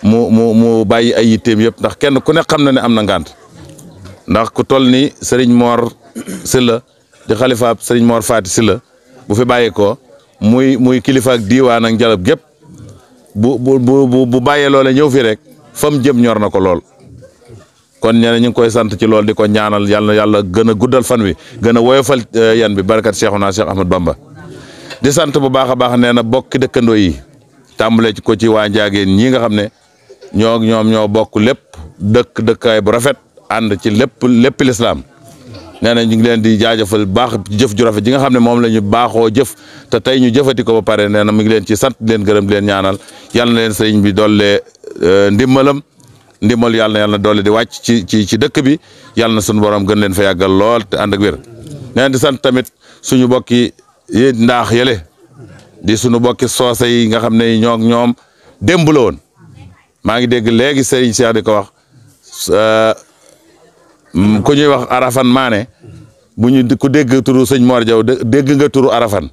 mu bàyyi ay yitteem yëpp ndax kenn ku ne xam na ne am na ngànt ndax ku toll ni Serigne Mor Silla di xalifaab Serigne Mor Fati Silla bu fi bàyyi ko muy kilifa ak diiwaan ak njalab gépp bu bàyyee loole ñëw fi rek fam jëm ñor na ko lool kon ñene ñu ngi koy sant ci lool di ko ñaanal yàlla gën a guddal fan wi gën a woyofal yan bi barakat Cheikhuna Cheikh Ahmad Bamba di sant bu baax a baax nee na bokki dëkkandoo yi tàmbale ci ko ci waa Njaageen ñii nga xam ne ñoom ñoo bokk lépp dëkkaay bu rafet ànd ci lépp lislaam nee na ñu ngi leen di jaajëfal baax jëf ju rafet ji nga xam ne moom la ñu baaxoo jëf te tey ñu jëfati ko ba pare nee na mi ngi leen ci sant leen gërëm di leen ñaanal yal na leen sëriñ bi doole ndimbalam ndimbal yàlla na doole di wàcc ci dëkk bi yàlla na suñu borom gën leen fa yàggal lool te ànd ak wér. nee di sant tamit suñu bokki yi ndaax yële di suñu bokki soose yi nga xam ne ñoom démb la woon maa ngi dégg léegi Serigne Cheikh di ko wax ku ñuy wax Arafan Mané bu ñu ku dégg turu sëñ Mor Diaw dégg nga turu Arafan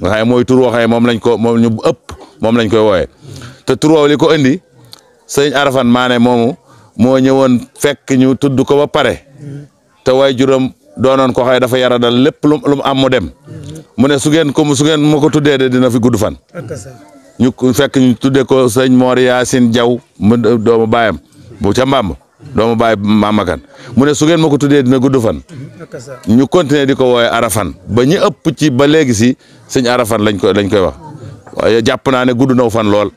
nga xam mooy tur woo xam moom lañ koy wooyee te tur woowu li ko indi sëñ Arafan Mané moomu moo ñëwoon fekk ñu tudd ko ba pare te waay juróom doonoon ko xëy dafa yara dal lépp lu mu am mu dem mu ne su ngeen ma ko tuddee de dina fi gudd fan ñu fekk ñu tuddee ko sëñ Mor Yaasin Jaw mu doomu baayam bu ca Mbamb doomu baay Mamakan mu ne su ngeen ma ko tuddee dina gudd fan ñu continuer di ko wooye Arafan ba ñu ëpp ci ba léegi si sëñ Arafan lañ koy wax waaye jàpp naa ne gudd naw fan lool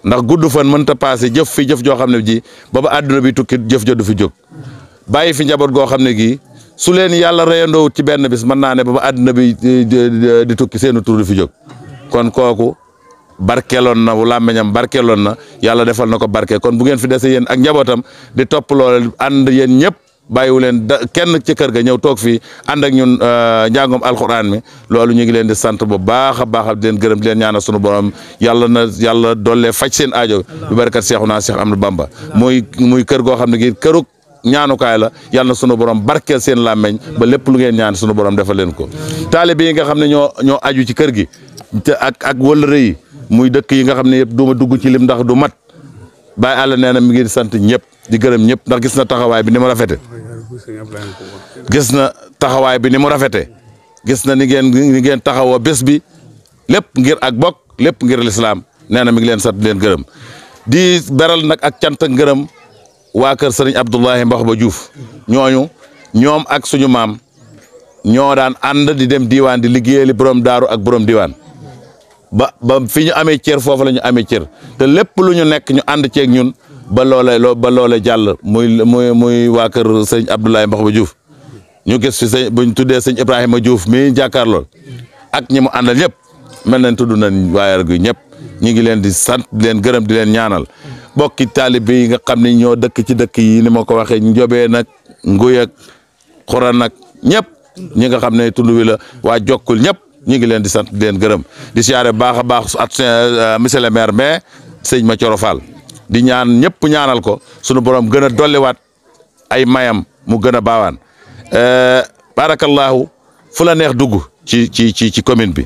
ndax gudd fan mënta passé jëf fi jëf joo xam ne ji ba àdduna bi tukki jëf jo du fi jóg bàyyi fi njaboot goo xam ne gii su leen yàlla reyandoowut ci benn bis mën naa ne ba àdduna bi di tukki seenu tur du fi jóg kon kooku barkeeloon na bu làmmeñam barkeeloon na yàlla defal na ko barke kon bu ngeen fi dese yéen ak njabootam di topp loolu ànd yéen ñëpp bàyyiwu leen kenn ci kër ga ñëw toog fii ànd ak ñun njàngom alxuraan mi loolu ñu ngi leen di sant bu baax a baax di leen gërëm di leen ñaanal sunu borom yàlla doole faj seen aajo bi barakat Seexuna Seex Ahmadu Bamba muy kër goo xam ne gi këruk ñaanukaay la yàlla na sunu borom barkeel seen làmmeñ ba lépp lu ngeen ñaan sunu borom defal leen ko taalibe yi nga xam ne ñoo aju ci kër gi te ak wëllëre yi muy dëkk yi nga xam ne yëpp du ma dugg ci lim ndax du mat Baay Alla nee na mi ngi sant ñëpp di gërëm ñëpp ndax gis na taxawaay bi ni mu rafete gis na taxawaay bi ni mu rafete gis na ni ngeen taxawoo bés bi lépp ngir ak bokk lépp ngir lislaam nee na mi ngi leen sant leen gërëm di beral nag ak cant ak ngërëm waa kër sëriñ Abdoulahi Mbaxba Diouf ñoom ak suñu maam ñoo daan ànd di dem diiwaan di liggéeyali borom daaru ak borom diiwaan ba fi ñu amee cër foofu la ñu amee cër te lépp lu ñu nekk ñu ànd ceeg ñun ba loolee jàll muy waa kër sëñ Abdoulaye Mbaxba Diouf ñu gis fi buñ tuddee sëñ Ibrahima Diouf mi jàkkaarlool ak ñi mu àndal ñëpp mel nañ tudd nañ waayar gi ñëpp ñu ngi leen di sant di leen gërëm di leen ñaanal bokki taalibe yi nga xam ne ñoo dëkk ci dëkk yi ni ma ko waxee njobee nag nguy ak xura nag ñëpp ñi nga xam ne tund wi la waa jokkul ñëpp ñu ngi leen di sant di leen gërëm di siyaare baax a baax at monsieur le maire mais sëñ Mathioro Fall di ñaan ñëpp ñaanal ko sunu borom gën a dolliwaat ay mayam mu gën a baawaan barakallahu fu la neex dugg ci commune bi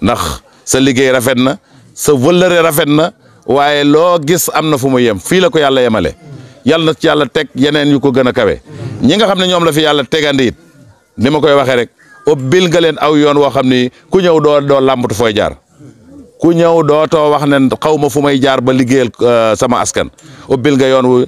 ndax sa liggéey rafet na sa wëllëre rafet na waaye loo gis am na fu mu yem fii la ko yàlla yemale yàlla na ci yàlla teg yeneen yu ko gën a kawe ñi nga xam ne ñoom la fi yàlla tegandi it ni ma koy waxee rek ubbil nga leen aw yoon woo xam ni ku ñëw doo làmbatu fooy jaar ku ñëw dootoo wax ne xaw ma fu may jaar ba liggéeyal sama askan ubbil nga yoon wi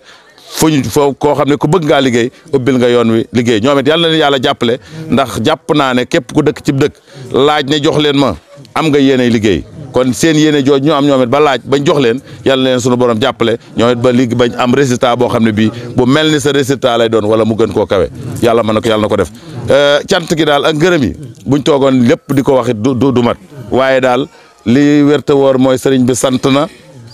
foo koo xam ne ku bëgg ngaa liggéey ubbil nga yoon wi liggéey ñoom it yàlla na yàlla jàppale ndax jàpp naa ne képp ku dëkk ci dëkk laaj ne jox leen ma am nga yéenay liggéey kon seen yéene jooj ñu am ñoom it ba laaj bañ jox leen yàlla leen sunu borom jàppale ñoom it ba liggéey bañ am résultat boo xam ne bii bu mel ni sa résultat lay doon wala mu gën koo kawe yàlla mën na ko yàlla na ko def cant gi daal ak ngërëm yi buñ toogoon lépp di ko waxit du mat waaye daal li wérte woor mooy sëriñ bi sant na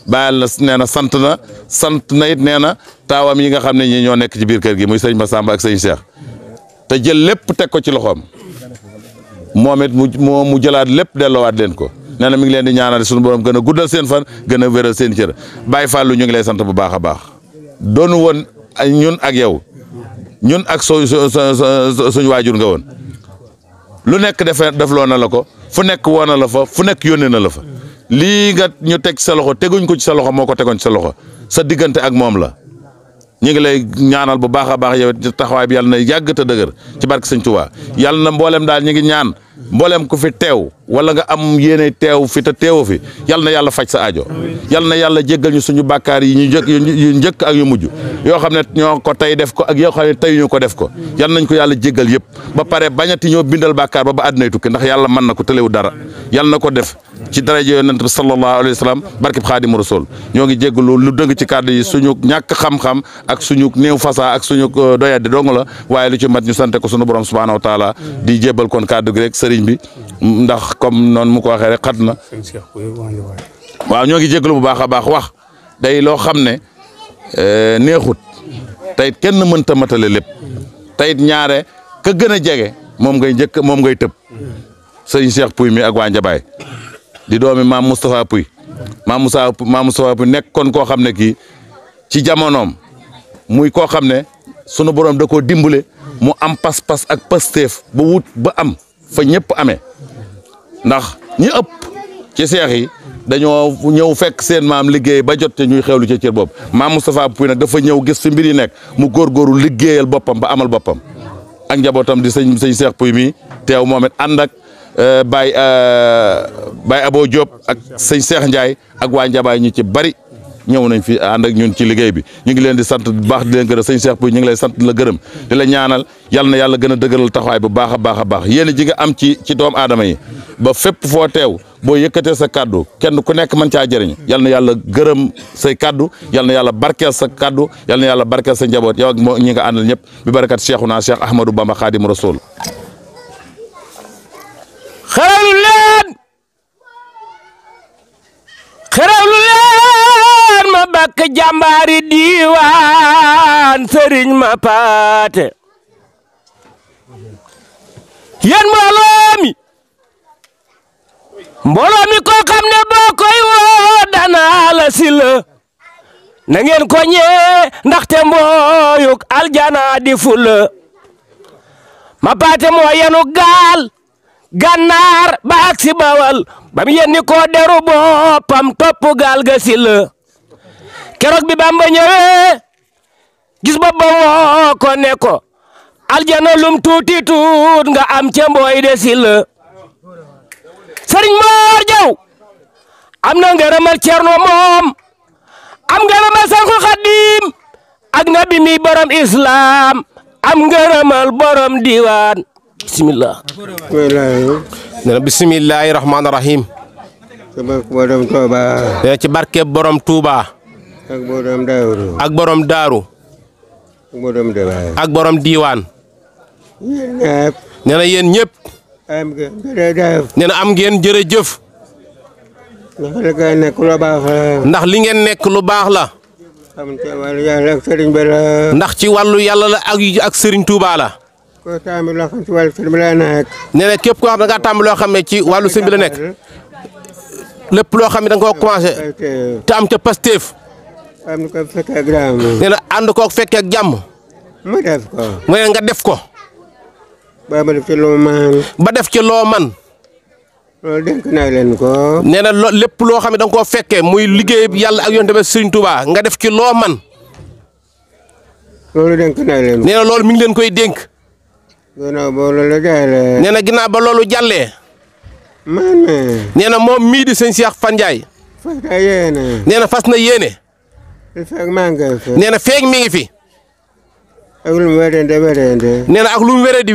bàyyal na nee na sant na it nee na taawam yi nga xam ne ñi ñoo nekk ci biir kër gi muy sëriñ Massamba ak sëriñ Cheikh te jël lépp teg ko ci loxoom moom it mu jëlaat lépp delloowaat leen ko nee na mi ngi leen di ñaanal suñu borom gën a guddal seen fan gën a wéral seen cër Baye Fallou ñu ngi lay sant bu baax a baax doonu woon ñun ak yow ñun ak suñu waajur nga woon lu nekk def loo na la ko fu nekk woo na la fa fu nekk yónnee na la fa lii nga ñu teg sa loxo teguñ ko ci sa loxo moo ko tegoon ci sa loxo sa diggante ak moom la ñu ngi lay ñaanal bu baax a baax yow it taxawaay bi yàlla na yàgg te dëgër ci barke Sëñ Tuubaa yàlla na mboolem daal ñu ngi ñaan mboolem ku fi teew wala nga am yéene teew fi te teewoo fi yal na yàlla faj sa aajo yal na yàlla jéggal ñu suñu bàkkaar yi yu njëkk ak yu mujj yoo xam ne ñoo ko tey def ko ak yoo xam ne tey ñu ko def ko yal nañ ko yàlla jéggal yëpp ba pare bañati ñoo bindal bàkkaar ba àddinay tukki ndax yàlla mën na ko tëlewu dara yal na ko def ci daraja yonent bi sallallahu alayhi wa sallam barkeb Xaadimu Rasuul ñoo ngi jéggalu lu dëng ci kàddu yi suñu ñàkk xam-xam ak suñu néew fasaa ak suñu doyadi dong la waaye lu ci mat ñu sante ko suñu borom subhaanahu wa taala di jébbal kon kàddu gi rek sëriñ bi ndax comme noonu mu ko waxee rek xat na waaw ñoo ngi jéggalu bu baax a baax wax day loo xam ne neexut tayit kenn mënta matale lépp tayit ñaare ka gën a jege moom ngay njëkk moom ngay tëb sëriñ Cheikh Pouy mi ak waa Njabaay di doomi maam Moustapha Pouy maam Moustapha Pouy nekk kon koo xam ne kii ci jamonoom muy koo xam ne sunu borom da koo dimbale mu am pas-pas ak pasteef ba wut ba am fa ñëpp amee ndax ñi ëpp ci seex yi dañoo ñëw fekk seen maam liggéey ba jot te ñuy xewlu ca cër boobu maam Moustapha Pouy nag dafa ñëw gis fi mbir yi nekk mu góorgóorlu liggéeyal boppam ba amal boppam ak njabootam di sëñ Cheikh Pouy mi teew moom it ànd ak Baye Abo Diop ak sëñ Cheikh Ndiaye ak waa Njabaay ñu ci bari ñëw nañ fi ànd ak ñun ci liggéey bi ñu ngi leen di sant bu baax di leen gërëm sëñ Cheikh Pouy ñu ngi lay sant di la gërëm di la ñaanal yal na yàlla gën a dëgëral taxawaay bu baax a baax a baax yéen ji nga am ci doomu aadama yi ba fépp foo teew boo yëkkatee sa kaddu kenn ku nekk mën caa jëriñ yal na yàlla gërëm say kaddu yal na yàlla barkeel sa kaddu yal na yàlla barkeel sa njaboot yow ak ñi nga àndal ñëpp bi barakat Cheikhuna Cheikh Ahmadou Bamba Khadim Rasoul. xerawlu leen ma bakk jàmbaari diiwaan sëriñ ma paate yéen mbooloo mi ko xam ne boo koy woo danaa la si la na ngeen ko ñee ndaxte mbooyuk aljana di fula ma paate moo yenu gaal gànnaar ba ak si bawal bam yenni ko deru boppam topp gaal ga si la keroog bi Bamba ñëwee gis ba woo ko ne ko aljana lum tuuti tuut nga am ca mbooy de si la Sëriñ Mor Jaw am na ngërëmal Cerno moom am ngërëmal Seexul Xadiim ak nabi mi borom islam am ngërëmal borom diwaan bismillah nee na bismillahi rahmaani rahim nee ci barke borom Touba ak borom Daaru ak borom diwaan nee na yéen ñëpp nee na am ngeen jërëjëf ndax li ngeen nekk lu baax la ndax ci wàllu yàlla la ak Serigne Touba la nee na képp koo xam ne da ngaa tàmm loo xam ne ci wàllu sëñ bi la nekk lépp loo xam ne da nga koo commencé te am ca Pastef nee na ànd koog fekkee ak jàmm mu ne nga def ko ba def ci loo man ba def ci loo man loolu dénk naa leen ko nee na lépp loo xam ne da nga koo fekkee muy liggéey yàlla ak yonent bi Serigne Touba nga def ci loo man loolu dénk naa leen nee na loolu mi ngi leen koy dénk ginnaaw ba loolu jàllee nee na ginnaaw ba loolu jàllee man nee na moom mii di sëñ Cheikh Fan Ndiaye fas na yéene nee na fas na yéene nee na feeg mi ngi fi ak lu mu wéredi nee na ak lu mu wéredi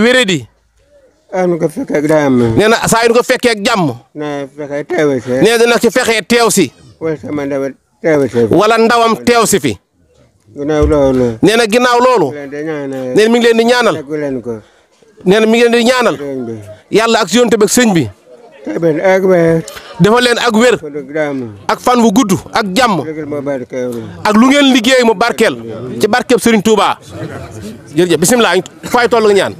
nu ko fekkee ak jàmm nee na saa yu nu ko fekkee ak jàmm nee na dina ci fexee teew si wala ndawam teew si fi nee na ginnaaw loolu nee na mi ngi leen di ñaanal nee na mi ngi leen di ñaanal yàlla ak yonent bi ak sëñ bi dafa leen ak wér ak fan bu gudd ak jàmm ak lu ngeen liggéey mu barkeel ci barkeel Serigne Touba jërëjëf bisimilah fay toll nga ñaan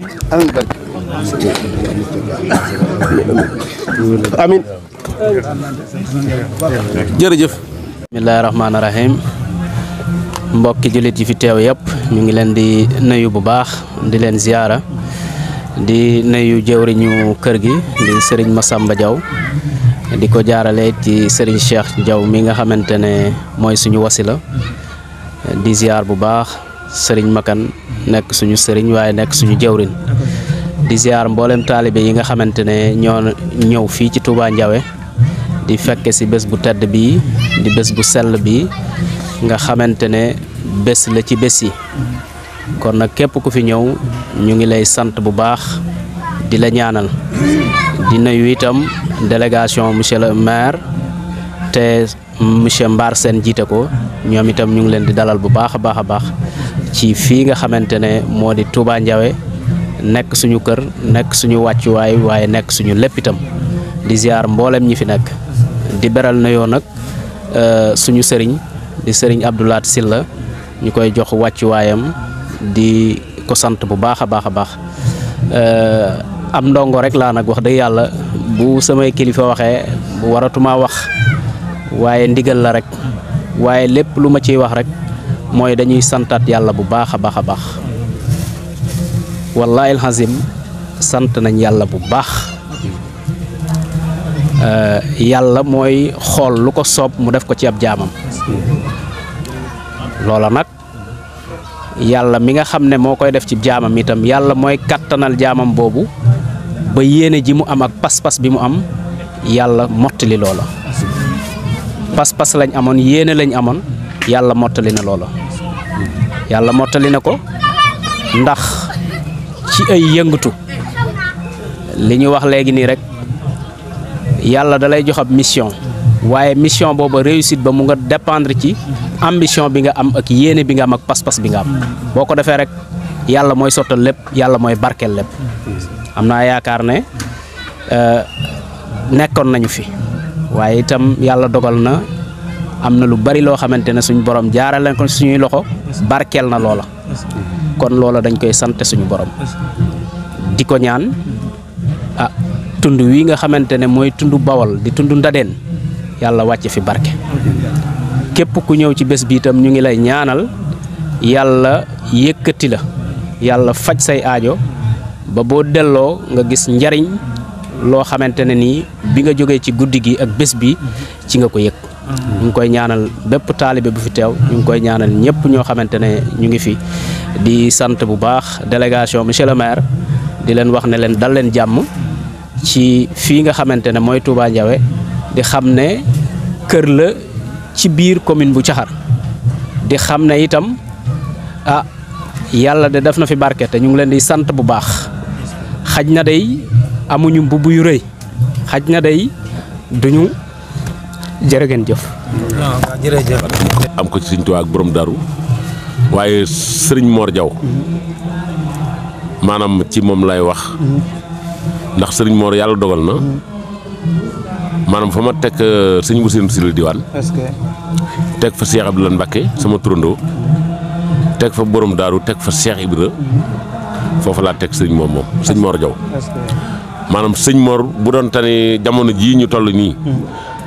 amin jërëjëf bismillahi rahmaani rahim mbokki jullit yi fi teew yëpp ñu ngi leen di nuyu bu baax di leen ziyaara di nuyu jëwriñu kër gi di Serigne Massamba Diaw di ko jaarale ci Serigne Cheikh Diaw mi nga xamante ne mooy suñu wasila di ziyaar bu baax Serigne Makan nekk suñu Serigne waaye nekk suñu jëwriñ di ziar mboolem taalibe yi nga xamante ne ñoo ñëw fii ci Touba Ndiawe di fekke si bés bu tedd bi di bés bu sell bi nga xamante ne bés la ci bés yi kon nag képp ku fi ñëw ñu ngi lay sant bu baax di la ñaanal di nuyu itam délégation monsieur le maire te monsieur Mbar Sène jiite ko ñoom itam ñu ngi leen di dalal bu baax a baax a baax ci fii nga xamante ne moo di Touba Ndiawe nekk suñu kër nekk suñu wàccuwaay waaye nekk suñu lépp itam di ziar mboolem ñi fi nekk di beral nuyoo nag suñu sëriñ di sëriñ Abdoulaat Silla ñu koy jox wàccuwaayam di ko sant bu baax a baax a baax am ndongo rek laa nag wax dëgg yàlla bu samay kilifa waxee waratuma wax waaye ndigal la rek waaye lépp lu ma ciy wax rek mooy dañuy santaat yàlla bu baax a baax a baax wallahi alxazim sant nañ yàlla bu baax yàlla mooy xool lu ko soob mu def ko ci ab jaamam loola nag yàlla mi nga xam ne moo koy def ci jaamam itam yàlla mooy kattanal jaamam boobu ba yéene ji mu am ak pas-pas bi mu am yàlla mottali loola pas-pas lañ amoon yéene lañ amoon yàlla mottali na loola yàlla mottali na ko ndax ci ay yëngatu li ñu wax léegi nii rek yàlla da lay jox ab mission waaye mission booba réussite ba mu nga dépendre ci ambition bi nga am ak yéene bi nga am ak pas-pas bi nga am boo ko defee rek yàlla mooy sottal lépp yàlla mooy barkeel lépp am naa yaakaar ne nekkoon nañu fi waaye itam yàlla dogal na am na lu bari loo xamante ne suñu borom jaarale ko suñuy loxo barkeel na loola kon loola dañ koy sant suñu borom di ko ñaan tund wi nga xamante ne mooy tund Bawol di tund Ndadeen yàlla wàcce fi barke képp ku ñëw ci bés bi itam ñu ngi lay ñaanal yàlla yëkkati la yàlla faj say aajo ba boo delloo nga gis njariñ loo xamante ne nii bi nga jógee ci guddi gi ak bés bi ci nga ko yëg ñu ngi koy ñaanal bépp taalibe bu fi teew ñu ngi koy ñaanal ñëpp ñoo xamante ne ñu ngi fi di sant bu baax délégation monsieur le maire di leen wax ne leen dal leen jàmm ci fii nga xamante ne mooy Touba Ndiawe di xam ne kër la ci biir commune bu Caxar di xam ne itam yàlla de def na fi barke te ñu ngi leen di sant bu baax xaj na day amuñu mbubb yu rëy xaj na day duñu jërë ngeen jëf. jërëjëf. am ko ci Sëriñ Tuubaa ak borom daru waaye Sëriñ Mor Diaw maanaam ci moom lay wax ndax Sëriñ Mor yàlla dogal na maanaam fa ma teg sëñ Ousseynou Sylla Diwaan teg fa Cheikh Abdoulaye Mbacké sama turandoo teg fa borom daaru teg fa Cheikh Ibra foofu laa teg sëñ moom sëñ Mor Diaw maanaam sëñ Mor bu doon tane jamono jii ñu toll nii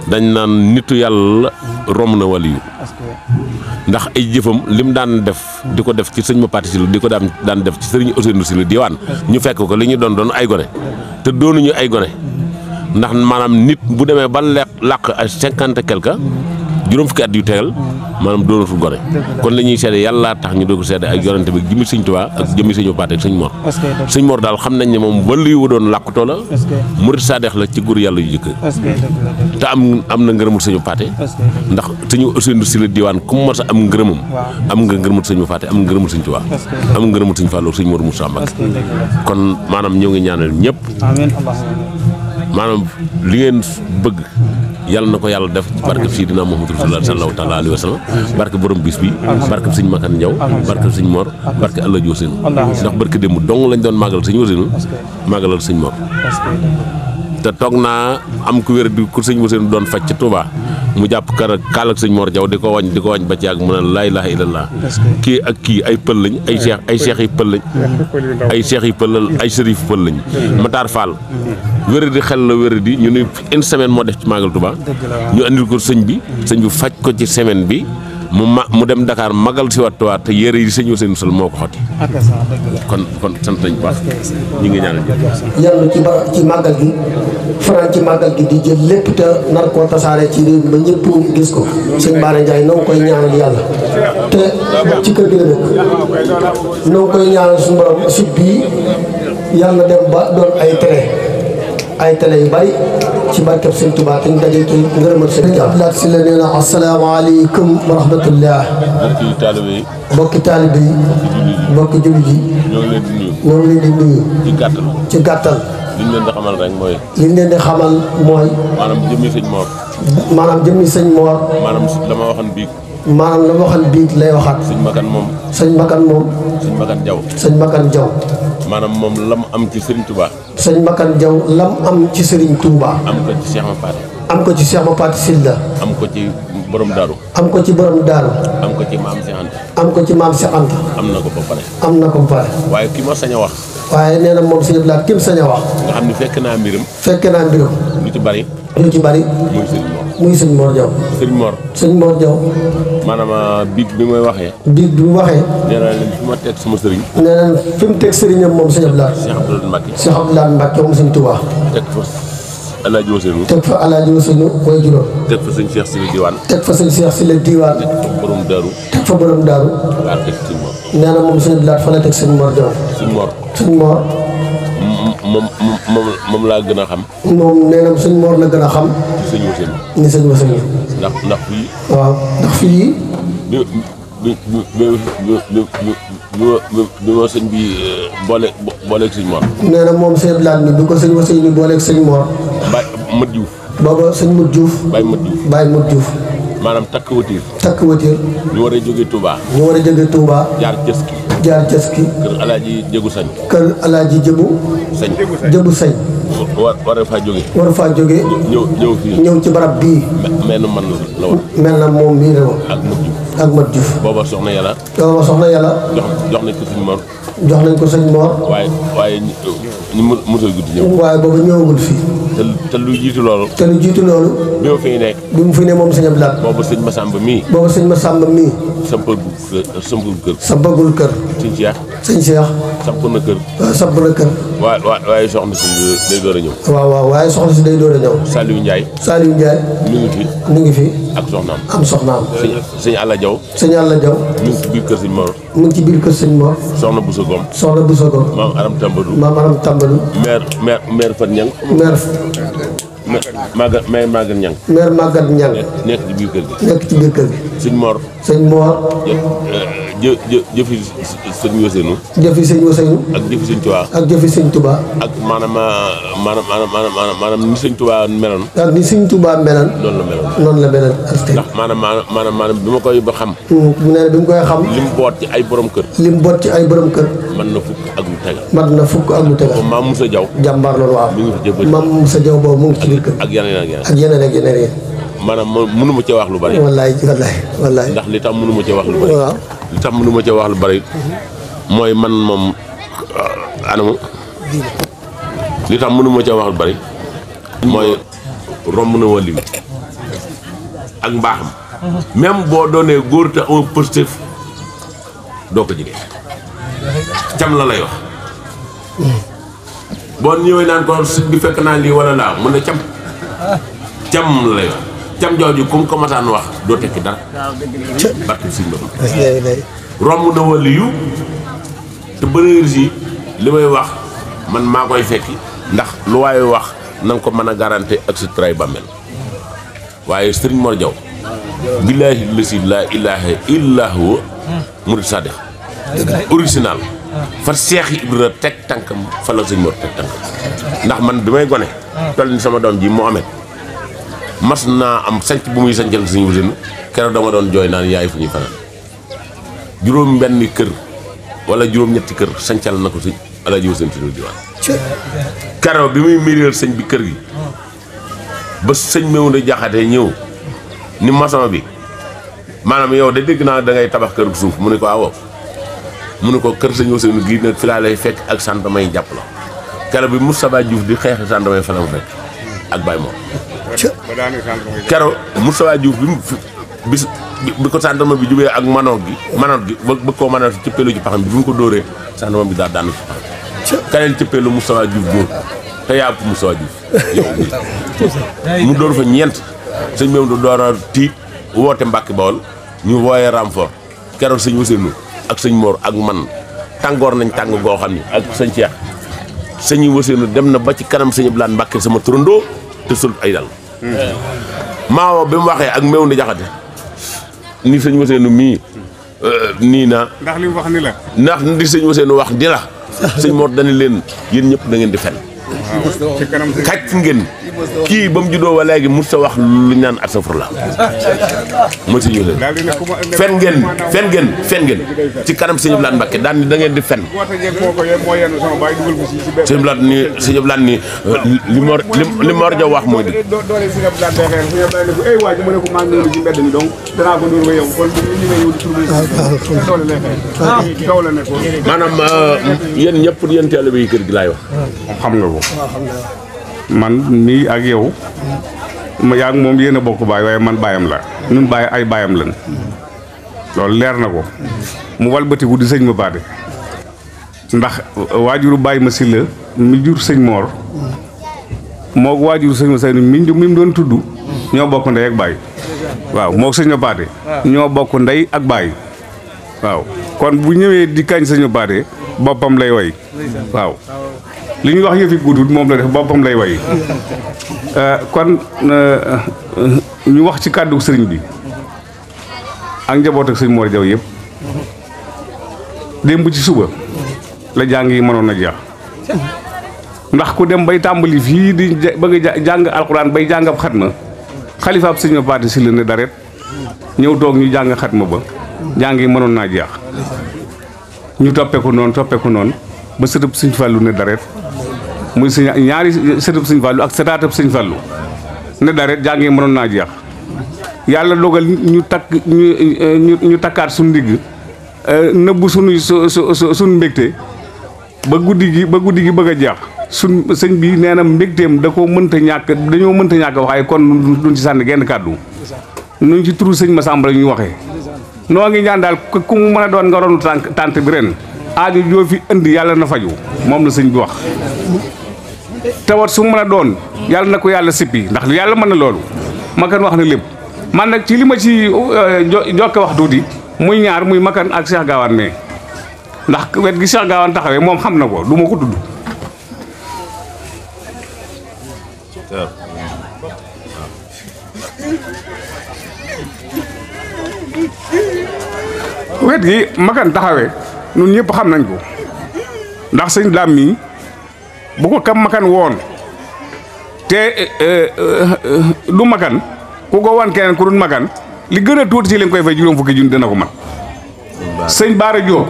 dañ naan nitu yàlla romb na waliyu ndax ay jëfam lim daan def di ko def ci sëñ ma Pati Sylla di ko daan def ci sëriñ Ousseynou Sylla Diwaan ñu fekk ko li ñu doon ay gone te doonuñu ay gone ndax maanaam nit bu demee ba làq ay 50 quelque juróom fukki at yu tegal maanaam doonatul gone kon la ñuy seede yàlla tax ñu doog seede ak yonente bi jëmmi sëñ Tuubaa ak jëmmi sëñ Paate ak sëñ Mor sëñ Mor daal xam nañ ne moom wàllu yu doon làqutoo la murit saadeex la ci góor yàlla yu jëkk te am na ngërëmul sëñ Paate ndax sëñ Ousseynou Sylla Diwaan ku mu mos a am ngërëmam am nga ngërëmul sëñ Paate am nga ngërëmul sëñ Tuubaa am nga ngërëmul sëñ Fallu sëñ Mor Moussa Mbacké kon maanaam ñoo ngi ñaanal ñëpp maanaam li ngeen bëgg yàlla na ko yàlla def barke Sidina Muhammadu sallallahu taala alayhi wa sallam barke borom bis bi barke sëñ Makan Ndiaw barke sëñ Mor barke Allah ji Ousseynou ndax barke démb dong lañ doon màggal sëñ Ousseynou màggalal sëñ Mor te toog naa am ku wér di ku sëñ Ousseynou doon faj ca Touba mu jàpp kaal ak sëñ Mor Diaw di ko wañ ba ci yàgg mu ne laa ilaaha illallah kii ak kii ay pël lañ ay seex yi pël lañ ay seex yi pël ay sërif pël lañ Matar Fall wéradi xel la wéradi ñu ne une semaine moo def ci màggal Touba ñu andil ko sëñ bi faj ko ci semaine bi mu dem Dakar magal si waat Touba te yére yi sëñ Ousseynou Sylla moo ko xotti kon sant nañ baax ñu ngi ñaanal yàlla ci màggal gi fanaan ci màggal gi di jël lépp te nar koo tasaare ci réew mi ba ñëpp gis ko sëñ Bara Ndiaye noo ngi koy ñaanal yàlla te ci kër gi la dëkk noo ngi koy ñaanal suñu borom site bii yàlla na dem ba doon ay télé yu bari ci barkeb Sëñ Tuubaa te ñu daje ci ngërëmal Sëñ Abdoulaye Sylla nee na asalaamaaleykum wa rahmatullah. bokki taalibe yi bokki jullit yi ñoo ngi leen di nuyu ci gàttal li ñu leen di xamal rek mooy li ñu leen di xamal mooy maanaam jëmmi sëñ Mor maanaam maanaam la ma waxoon biig maanaam la ma waxoon biig lay waxaat sëñ Makan moom sëñ Makan Jaw maanaam moom lam am ci Serigne Touba sëñ Makan Jaw lam am ci Serigne Touba am ko ci Cheikh Mapati am ko ci Cheikh Mapati Sylla am ko ci borom daaru am ko ci borom daaru am ko ci maam Cheikh Anta am ko ci maam Cheikh Anta am na ko ba pare am na ko ba pare waaye ki ma sañ a wax waaye nee na moom sëñ Abdoulaye kim sañ a wax nga xam ne fekk naa mbiram lu ci bari muy sëñ Mor Jaw sëñ Mor Jaw maanaam biig bi may waxee biig bi mu waxee nee naa leen fi ma teg sama sëriñ nee na fi mu teg sëriñam moom sëñ Abdoulaye Cheikh Abdoulaye Mbacke moom sëñ Touba teg fa Alaaji Ousseynou teg fa Alaaji Ousseynou koy juróom teg fa sëñ Cheikh Sylla Diwane teg fa sëñ Cheikh Sylla Diwane teg fa borom daaru waa teg sëñ Mor nee na moom sëñ Abdoulaye fa la teg sëñ Mor Jaw sëñ Mor moom laa gën a xam moom nee na sëñ Mor la gën a xam ci sëñ Ousseynou ni sëñ Ousseynou ndax fii waaw ndax fii bi ma sëñ bi booleeg sëñ Mor nee na moom sëñ Abdoulaye bi ko sëñ Ousseynou booleeg sëñ Mor Mat Diouf booba sëñ Mat Diouf Baye Mat Diouf maanaam takk watiir ñu war a jógee Touba jaar Cëski kër Alaaji Jëgu Sañ Jëbu Sañ war faa jóge ñëw ci barab bii mel na man la woon mel na moom mii la woon ak Mat Diouf booba soxna yàlla jox nañ ko sëñ Mor jox nañ ko sëñ Mor waaye ñu mosal guddi ñëw waaye booba ñëwagul fii te lu jiitu loolu bi ma fiy nekk bi mu fi ne moom sëñ Abdoulaye booba sëñ Massamba mii sampagul kër sëñ Cheikh samp na kër waaye soxna si day door a ñëw waaw waaye soxna si day door a ñëw Saliou Ndiaye mi ngi fi ak soxnaam am soxnaam sëñ Alla Diaw mi ngi ci biir kër sëñ Mor soxna Bousso Gom maam Aram Tambadou maire Fat Ñang Maguette Ñang nekk ci biir kër gi sëñ Mor jëfi sëñ Ousseynou ak jëfi sëñ Touba ak maanaam ni sëñ Touba meloon noonu la meloon ndax maanaam bi ma koy ba xam nee na bi mu koy xam lim boot ci ay borom kër mën na fukk ak lu tegal maam Moussa Diaw jàmbaar loolu waaw mi ngi fi jëbëri maam Moussa Diaw boobu mu ngi ci biir kër ak yeneen maanaam mënu ma cee wax lu bari wallaay ndax li tax mënu ma cee wax lu bari mooy man moom anamu li tax mënu ma cee wax lu bari mooy romb na wàllu wi ak mbaaxam même boo doonee góor te un positif doo ko jege cam la lay wax boo ñëwee naan ko bi fekk naa lii wala laa mu ne cam la lay wax cam jooju ku ko mataan wax doo tekki dara barke siñ ba romb na wàllu yu te bëreer si li may wax man maa koy fekki ndax lu waaye wax na nga ko mën a garanté ak sa tray bàmmeel waaye Serigne Mor Diaw billaahi lasi laa ilaaha illaa huwa murid sadiq original fa Seex Ibra teg tànkam fa la sëñ Mor teg tànkam ndax man bi may gone toll ni sama doom ji Mohamed mas naa am sanc bu muy sancal sëñ Ousseynou keroog dama doon jooy naan yaay fu ñuy fanaan juróom benn kër wala juróom ñetti kër sancal na ko sëñ Alaaji Ousseynou Sylla Diwane keroog bi muy miireel sëñ bi kër gi ba sëñ Mewnde Jaxate ñëw ni maçon bi maanaam yow de dégg naa da ngay tabax kër suuf mu ne ko awoo mu ne ko kër sëñ Ousseynou gii nag fi laa lay fekk ak gendarme yi jàpp la keroog bi Moustapha Diouf di xeex gendarme yi fa la mu fekk ak Baye Mor keroog Moustapha Diouf bi ko gendarme bi jubee ak manoot gi ba koo mën a cëppeelu ci paxam bi mu ko dóoree gendarme bi daal daanu ci paxam keneen cëppeelu Moustapha Diouf dóor te yàpp Moustapha Diouf yow mu dóor fa ñeent sëñ Mewnde door a tiit woote Mbàkke Bawol ñu wooyee renfort keroog sëñ Ousseynou ak sëñ Mor ak man tàngoor nañ tàng goo xam ni ak sëñ Cheikh sëñ Ousseynou dem na ba ci kanam sëñ Abdoulaye Mbacke sama turandoo te sul ay dal maawo bi mu waxee ak meew ndi jaxate ni sëñ Ousseynou mii nii na ndax li mu wax ni la ndax di sëñ Ousseynou wax di la sëñ Mor dañu leen yéen ñëpp da ngeen di fen kàcc ngeen kii ba mu juddoo ba léegi mos a wax lu ñu naan astafurlah mooy sëñ Ousseynou fen ngeen ci kanam sëñ Abdoulaye Mbacke daan ni da ngeen di fen sëñ Abdoulaye ni sëñ Abdoulaye ni li Mor Jaw wax mooy di maanaam yéen ñëpp yéen taalibe yi kër gi laay wax xam nga ko man mii ak yow ma yaa ngi moom yéen a bokk baay waaye man baayam la ñun baay ay baayam lan loolu leer na ko mu walbatiku di sëñ ma baade ndax waajuru baay ma silla mi jur sëñ Mor moo waajuru sëñ ma saynu mi mu doon tudd ñoo bokk ndey ak baay waaw moo sëñ ma baade ñoo bokk ndey ak baay waaw kon bu ñëwee di kañ sëñ ma baade boppam lay way waaw li ñuy wax yëfi guddul moom la def boppam lay way kon ñu wax ci kàddu sëriñ bi ak njaboot ak sëñ Mor Jaw yëpp démb ci suba la jàng yi mënoon a jeex ndax ku dem bay tàmbali fii di bëgg jàng alxuraan bay jàng ab xatma xalifaab sëñ ma baati si la ne daret ñëw toog ñu jàng xatma ba jàng yi mënoon naa jeex ñu toppeeku noonu ba sëtëb sëñ Fàllu ne daret muy sëñ ñaari sëtëb sëñ Fàllu ak sëtaatab sëñ Fàllu ne daret jàng yi mënoon naa jeex yàlla dogal ñu takkaat suñu ndigg nëbbu suñu mbégte ba guddi gi bëgg a jeex suñ sëñ bi nee na mbégteem dañoo mënta ñàkk waxaaye kon duñ ci sànni genn kàddu nuñ ci turu sëñ Massamba la ñuy waxee noo ngi ñaan daal ku mu mën a doon nga ronu tànt bi ren aajo joo fi indi yàlla na faju moom la sëñ bi wax tawat su mën a doon yàlla na ko yàlla sippi ndax yàlla mën na loolu makan wax na lépp man nag ci li ma ci jokke wax tuuti muy ñaar muy makan ak Cheikh Gaawaan mais ndax wet gi Cheikh Gaawaan taxawee moom xam na ko du ma ko tudd wet gi makan taxawee ñun ñëpp xam nañ ko ndax sëñ Daam mi bu ko kam makan woon te du makan ku ko wan keneen ku dul makan li gën a tuuti ci leen koy fay juróom fukki junni dina ko mat sëñ Baara Jóob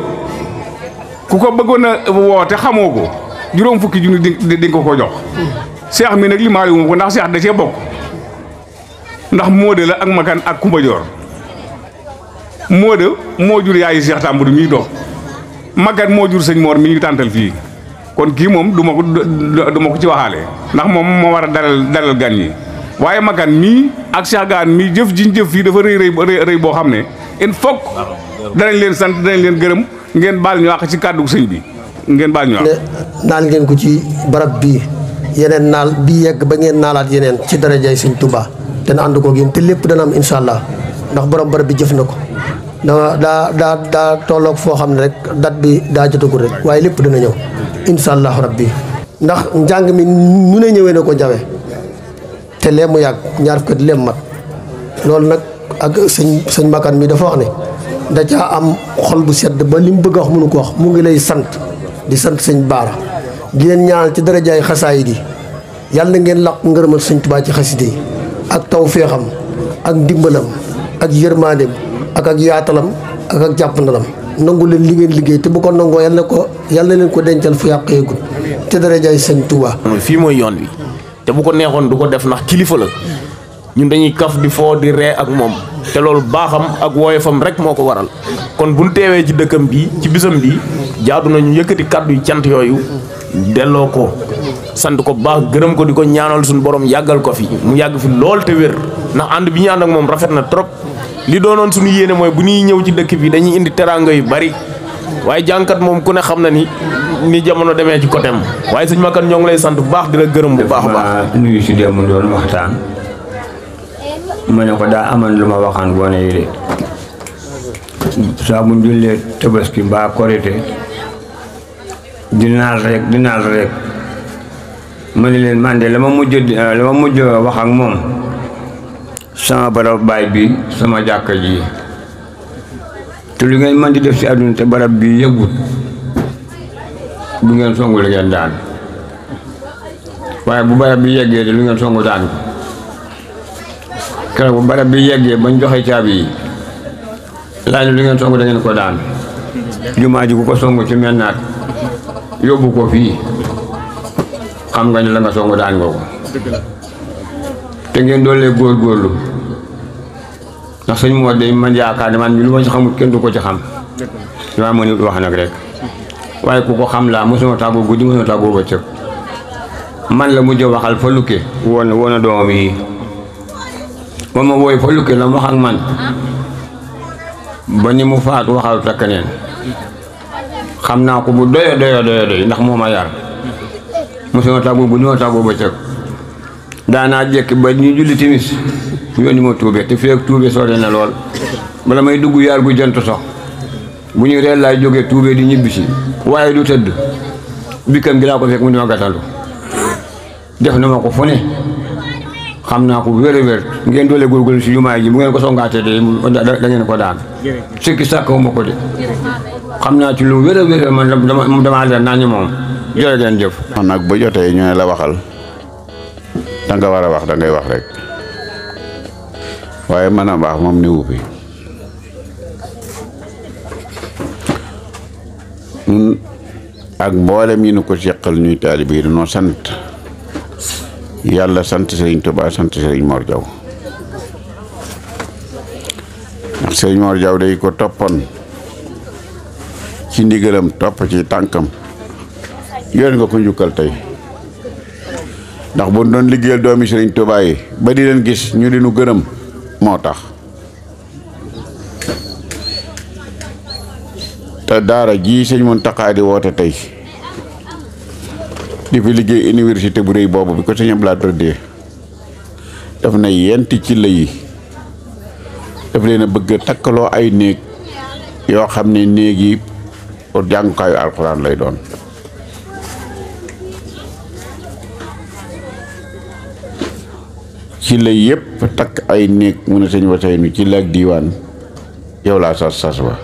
ku ko bëggoon a woo te xamoo ko juróom fukki junni di nga ko jox seex mi nag li maa ko ndax seex da cee bokk ndax Móoda la ak makan ak Kumba Joor Móoda moo jur yaayi Seex Tàmbadu mii dox magan moo jur sëñ Mor mi ñu tàntal fii kon kii moom du ma ko ci waxaale ndax moom moo war a dalal gan ñi waaye magan mii ak Cheikh Gaawaan mii jëf jiñ jëf fii dafa rëy boo xam ne il faut danañ leen sant danañ leen gërëm ngeen baal ñu wax ci kàddu sëñ bi ngeen baal ñu wax naal ngeen ko ci barab bii yeneen naal bii yegg ba ngeen naalaat yeneen ci darajay sëñ Touba dana ànd ko yéen te lépp dana am incha allah ndax borom barab bi jëf na ko daa tolloog foo xam ne rek date bi daa jotagul rek waaye lépp dana ñëw incha allah rabbi ndax njàng mi ñu ne ñëwee na ko jawe te lee mu yàgg ñaar fukki leem mat loolu nag ak sëñ Makan mi dafa wax ne da caa am xol bu sedd ba li mu bëgg a wax mënu ko wax mu ngi lay sant di sant sëñ Baara di leen ñaanal ci darajaay xasaayid yi yàlla na ngeen làq ngërëmal sëñ Tuubaa ci xasida yi ak tawféexam ak ndimbalam ak yërmaandeem ak yaatalam ak jàppandalam nangu leen li ngeen liggéey te bu ko nangoo yàlla na leen ko dencal fu yàq yeegul te darajaay sëñ Tuubaa fii mooy yoon wi te bu ko neexoon du ko def ndax kilifa la ñun dañuy kaf di foo di ree ak moom te loolu baaxam ak woyofam rek moo ko waral kon bu ñu teewee ci dëkkam bi ci bisam bi jaadu nañu yëkkati kàddu yu cant yooyu delloo ko sant ko baax gërëm ko di ko ñaanal suñu borom yàggal ko fi mu yàgg fi lool te wér ndax ànd bi ñu ànd ak moom rafet na trop li doonoon suñu yéene mooy bu ñuy ñëw ci dëkk bi dañuy indi teraanga yu bari waaye jànkat moom ku ne xam na ni jamono demee ci côté am waaye sëñ Makan ñoo ngi lay sant bu baax di la gërëm bu baax a baax. nuyu si démb doon waxtaan ma ne ko daa aman lu ma waxaan gone yi de saa bu ñu jullee tabaski mbaa korite di naal rek ma ne leen man de la ma mujj wax ak moom sama barab baay bi sama jàkka ji te lu ngeen mën di def ci àdduna te barab bi yëggut du ngeen songu li ngeen daan waaye bu barab bi yeggee de lu ngeen songu daan ko keroog bu barab bi yeggee bañ joxe caabi yi laaj lu ngeen songu da ngeen ko daan jumaa ji ku ko songu ci mennaat yóbbu ko fii xam nga ne la nga songu daan nga ko te ngeen doolee góorgóorlu ndax sëñ moo de man yaakaar ne man mi lu ma ci xamut kenn du ko ci xam dama mën a wax nag rek waaye ku ko xam laa mosuma tàggoo guddi mosuma tàggoo bëccëg man la mujj waxal fa lukke woon a doomam yi ba ma wooy fa lukke la mu wax ak man ba ni mu faatu waxal takk neen xam naa ko bu doyo ndax moo ma yar mosuma tàggoo guddi mosuma tàggoo bëccëg daanaa jekki ba ñu julli timis yónni ma tuube te fii ak tuube sore na lool bala may dugg yaar gu jant sox bu ñu reel laay jógee tuube di ñibbisi waaye du tëdd bikkam gi laa ko fekk mu di ma gàttandu def na ma ko fu ne xam naa ko wér a wér ngeen doole góorgóorlu si jumaa ji bu ngeen ko songaatee de da ngeen ko daan sikki sàkkawu ma ko de xam naa ci lu wér a wér man damaa leer naa ñu moom jërë ngeen jëf. man nag ba jotee ñu ne la waxal da nga war a wax da ngay wax rek waaye mën a baax moom ni wupi ñun ak mboolem yi nu ko seqal ñuy taalibe yi dañoo sant yàlla sant Serigne Touba sant Serigne Mor Diaw ndax Serigne Mor Diaw day ko toppoon ci ndigalam topp ci tànkam yoon nga ko njukkal tey ndax bu doon liggéeyal doomi Serigne Touba yi ba di leen gis ñu di nu gërëm moo tax te daara ji sëñ Mountakha di woote tey di fi liggéey université bu rëy boobu bi ko sëñ Abdoulaye tuddee daf na yenti ci la yi daf leen a bëgg a takkaloo ay néeg yoo xam ne néeg yi pour jàngukaayu alxuraan lay doon ci la yëpp takk ay néeg mu ne sëñ Waseynu ci la ak diiwaan yow laa sas ba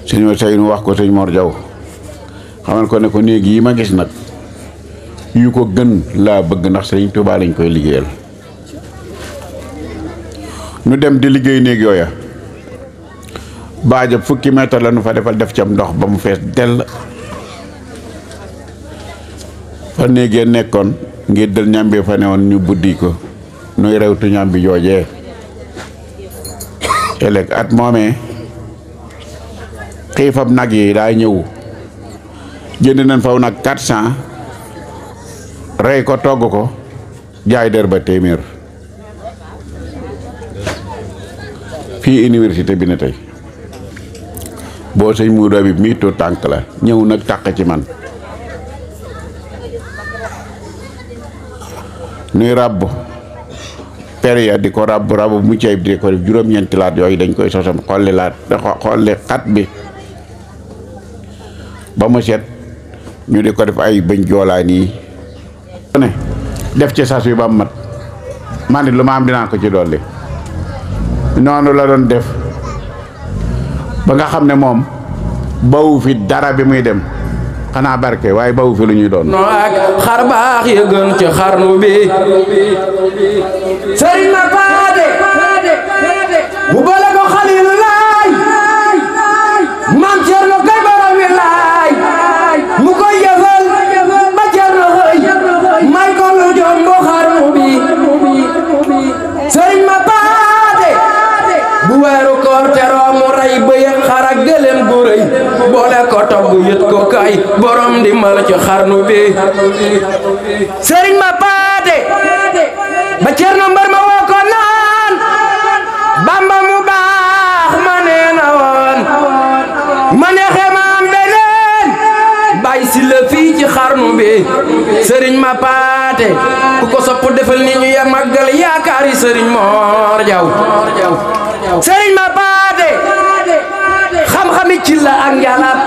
sëñ Waseynu wax ko sëñ Mor Diaw xamal ko ne ko néeg yi ma gis nag yu ko gën laa bëgg ndax sëñ Tuubaa lañ koy liggéeyal nu dem di liggéey néeg yooya baaja fukki mètre la nu fa defal def cam ndox ba mu fees dell fa néegee nekkoon ngir dël ñambi fa newoon ñu buddi ko nuy rewtu ñambi joojee ëllëg at moomee xiifam nag yi daa ñëw jënd nañ faw nag 400 rey ko togg ko jaay der ba téeméer fii université bi ne tey boo sëñ Muudu Abib mii tu tànk la ñëw nag tàq ci man nuy ràbb peria di ko ràbb mu cayib di ko def juróom-ñeenti laat yooyu dañ koy sosam xolli xat bi ba mu set ñu di ko def ay bëñ joolaan yi ne def ci sas bi ba mu mat man it lu ma am dinaa ko ci dolli noonu la doon def ba nga xam ne moom bawu fi dara bi muy dem xanaa barke waaye bawu fi lu ñuy doon no ak xar baax ya gën ci xarnu bi sëriñ ma paade mu boole ko xalilu laay maam Cerno kay borom wi laay mu koy yëfal ba Cerno xëy may ko lu jombo xarnu bi sëriñ ma paade bu weeru koor teroo mu rey bëy ak xar ak gëlem gu rëy boole ko togg yët ko kay borom di mal ci xarnu bi sëriñ ma paate ba Cerno Mbar ma woo ko naan Bamba mu baax ma nee na woon ma neexee ma am beneen bàyyi si la fii ci xarnu bi sëriñ ma paate ku ko sopp defal ni ñu ya màggal yaakaari sëriñ Mor Diaw sëriñ ma paate xam-xami ci la ak njalab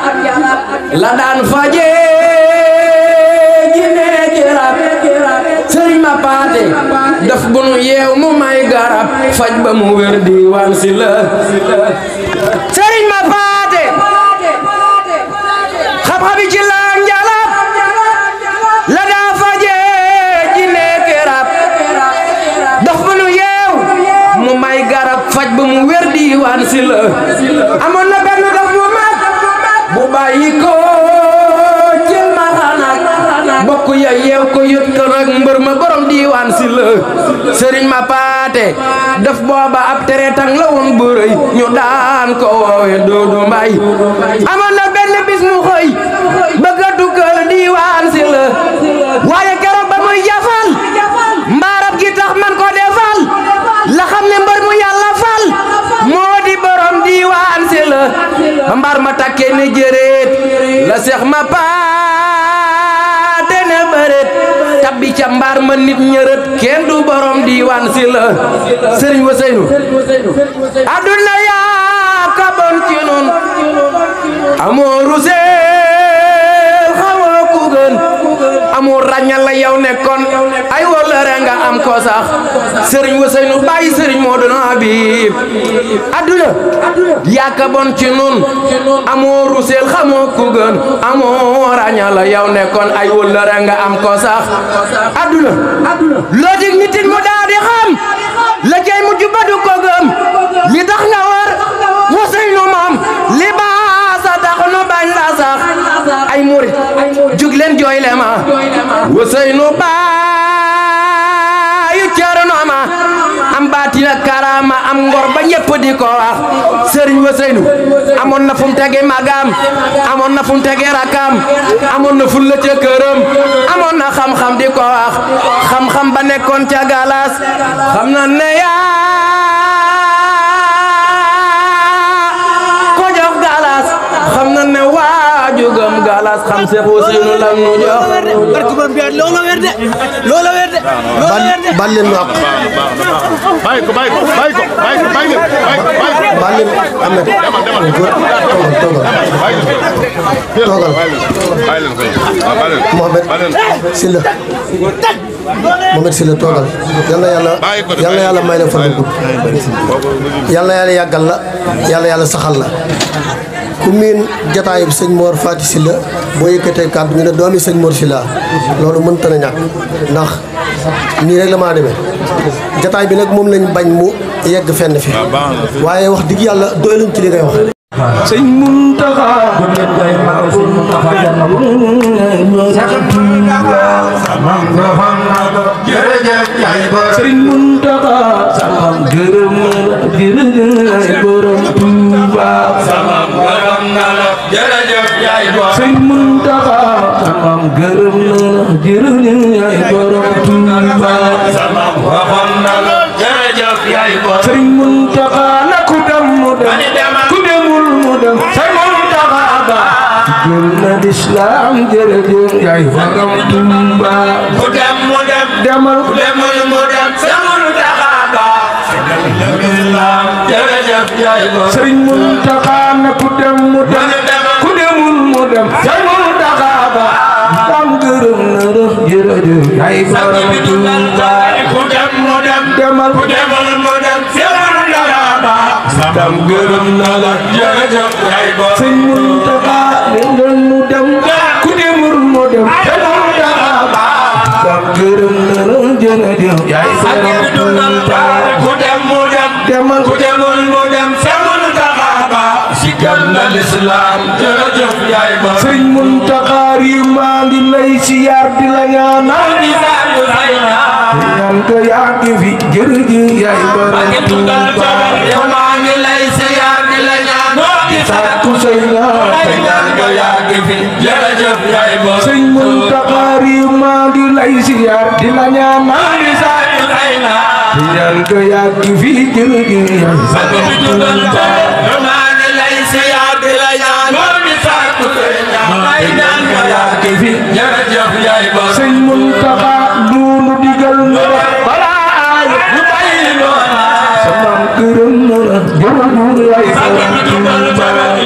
la daan faje paate daf bu nu yeew mu may garab faj ba mu wér diwaan si la sëriñ ma paate xam-xami ci la njalab la daa faje ji nekke rab daf bu nu yeew mu may garab faj ba mu wér diwaan si la amoon na benn daf bu mag bu bàyyi ko jël ma xanak bokk ya yeew ko yët ko nag mbër ma borom diwaan si la sëriñ ma paate daf booba ab tere tang la woon bu rëy ñu daan ko woowe Doodu Mbay amoon na benn bis mu xëy bëgg a duggal diwaan si la waaye keroog ba muy jafal mbaarab gi tax man ko defal la xam ne mbër mu yàlla fal moo di borom diwaan si la mbaar ma takke ne jëreet la seex ma paate ne bëreet tabbi ca mbaar ma nit ñërët kenn du borom diwaan si la sëriñ Waseynu aduna yaa ka bon ci nun amoo ruseel xamoo ku gën amoo ràññal la yow nekkoon ay wëllëre nga am ko sax sëriñ Waseynu bàyyi sëriñ Moodu Habib aduna yaa ka bon ci nun amoo ruseel xamoo ku gën amoo ràññal la yow nekkoon ay wëllëre nga am ko sax aduna loo dig nit mu daal di xam la jey mu jubadu ko gëm li tax nga war Waseynu moom li baasa tax nu bañ la sax ay murit jug leen jooy le ma Waseynu baayu Cerno ma am baatina karama am ngor ba ñëpp di ko wax sëriñ Waseynu amoon na fu mu tege magam amoon na fu mu tege rakam amoon na ful la ca këram amoon na xam-xam di ko wax xam-xam ba nekkoon ca galas xam na ne ko jox galas xam na ne waaju gëm galas xam Seex Waseynu lam nu jox barku ba biat loola werde ballen nu ak bàyyi ko ballen Ahmed Mohamed Sylla toogal yal na yàlla may la fan bu gudd yal na yàlla yàggal la yàlla saxal la ku miin jataayub sëñ Mor Fati Sylla boo yëkkatee kàddu ñu ne doomi sëñ Mor Sylla loolu mënta na ñàkk ndax nii rek la maa demee jataay bi nag moom lañ bañ mu yegg fenn fi waaye wax dëgg yàlla doyluñ ci li ngay wax sëñ Muntaxa sëriñ Muntaxa samam gërëm jërëjëf borom Tuuba samam gërëm na la jërëjëf yaay borom sëriñ Muntaxa samam gërëm na la jërëjëf borom Tuuba samam waxoon na la jërëjëf yaay borom sëriñ Muntaxa na ku dem mu dem ku demul mu dem sëriñ Muntaxa ba jël na lislaam jërëjëf yaay borom Tuuba ku dem mu dem demal ku demul mu dem sëriñ Muntaxa ba lislaam jërëjëf yaay borom sëriñ Muntaxa na ku dem mu dem ku demul mu dem sëriñ Muntaxa ba am gërëm na la jërëjëf yaay borom Tuuba ku dem mu dem demal ku demul mu dem sëriñ Muntaxa ba am gërëm na la jërëjëf yaay borom sëriñ Muntaxa dem mu dem ku demul mu dem sëriñ Muntaxa ba am gërëm na la jërëjëf yaay borom Tuuba ku dem mu dem demal ku demul mu dem sëriñ Muntaxa ba sigal na lislaam jërëjëf yaay borom sëriñ Muntaxa yi maa ngi lay siyaar di la ñaanal di saalu say ñaan ko yàgg fi jërëjëf yaay borom Tuuba maa ngi lay siyaar di la ñaanal di saalu say ñaan ko yàgg fi jërëjëf yaay borom sëriñ Muntaxa yi maa ngi lay siyaar di la ñaanal di saalu say ñaan ko yàgg fi jërëjëf yaay borom Tuuba maa ngi lay siyaar di la ñaanal di saalu say ñaan ko yàgg fi jërëjëf yaay borom sëriñ Muntaxa loolu digal na balaa ñu bàyyi loola sama gërëm na la jërëjëf yaay borom Tuuba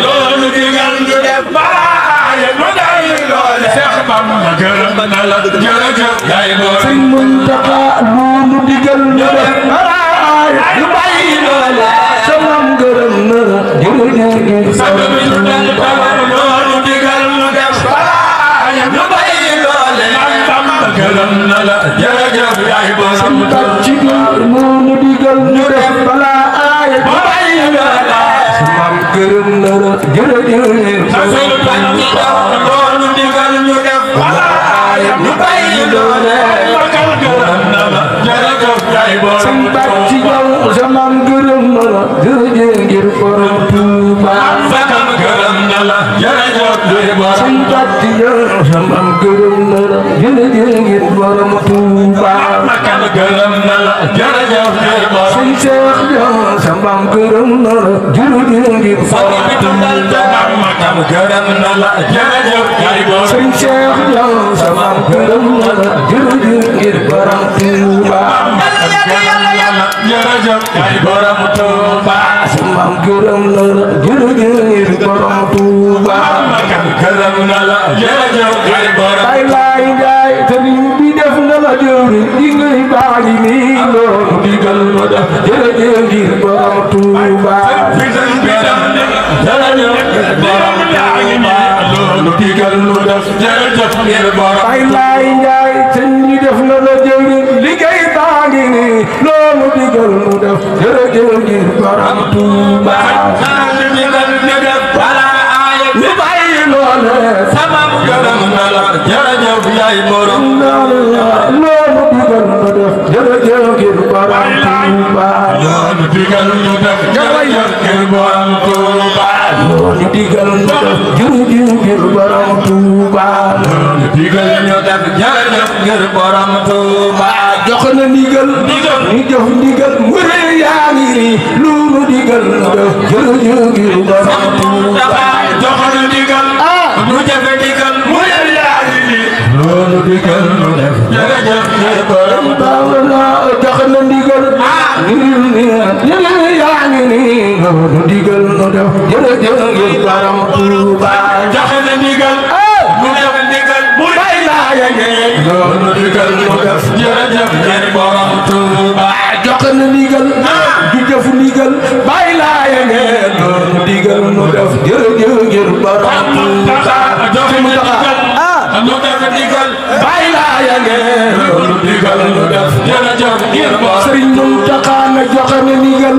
loolu digal ñu def balaa ñu bàyyi loola Seex Bamba gërëm na la jërëjëf yaay borom sëriñ Muntaxa lu digal ñu def ñu bàyyi loole sama ngërëm na jërëjëf lu digal ñu def ñu bàyyi loole gërëm na la jërëjëf yaay borom ci lu digal ñu def balaa aaya ñu bàyyi loole sama gërëm na la jërëjëf lu digal ñu def balaa aaya ñu bàyyi loole gërëm na la jërëjëf yaay borom ci yow sama gërëm na la jërëjëf ngir borom Tuuba gërëm na la jërëjëf yaay borom ci yow sama gërëm na la jërëjëf ngir borom Tuuba gërëm na la jërëjëf yaay borom Seex yow sama gërëm na la jërëjëf ngir borom Tuuba gërëm na la jërëjëf yaay borom Seex yow sama gërëm na la jërëjëf ngir borom Tuuba jërëjëf yaay borom Tuuba sama gërëm na la jërëjëf ngir borom Tuuba gërëm na la jërëjëf yaay borom ay laay jaay sëriñ bi def na la jëri di ngay baaxi nii loolu digal ma def jërëjëf ngir borom Tuuba jërëjëf borom Tuuba loolu digal ma def jërëjëf ngir borom ay laay jaay sëriñ bi def na la jëri liggéey baaxi nii loolu digal mu def jërëjëf ngir borom Tuuba digal ñu def wala aaya ñu bàyyi loole sama gërëm na la jërëjëf yaay borom loolu digal mu def jërëjëf ngir borom Tuuba loolu digal ñu def jërëjëf ngir borom Tuuba loolu digal ñu def jërëjëf ngir borom Tuuba loolu digal ñu def jërëjëf ngir borom Tuuba jox na ndigal ñu jox ndigal murid yaa ngi nii lu nu digal nu def jërëjëf ngir borom Tuuba jox na ndigal ñu jëfe ndigal murid yaa ngi nii lu nu digal nu def jërëjëf ngir borom Tuuba jox na ndigal murid yaa ngi nii lu nu digal nu def jërëjëf ngir borom Tuuba jox na ndigal ñu jëfe ndigal murid yaa ngi nii loolu digal mu def jërëjëf ngir borom Tuuba jox na ndigal du jëf ndigal bàyyi laa yenge loolu digal mu def jërëjëf ngir borom Tuuba jox na ndigal du jëf ndigal bàyyi laa yenge loolu digal mu def jërëjëf ngir borom Sëriñ Muntaxa na jox na ndigal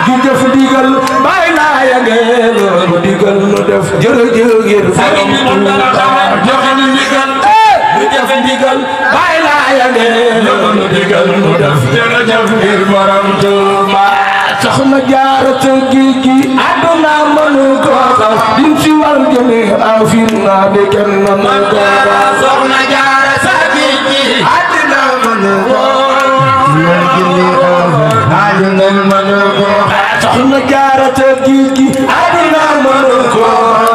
du jëf ndigal bàyyi laa yenge loolu digal mu def jërëjëf ngir borom Tuuba jox na ndigal du jëf ndigal bàyyi laa yenge loolu digal mu def jërëjëf ngir borom Tuuba soxna Jaara sa géej gi àdduna mënu ko xam dim si wal jëme aw fiir naa de kenn mënu ko xam soxna Jaara sa géej gi àdduna mënu ko àdduna mënu ko soxna Jaara sa géej gi àdduna mënu ko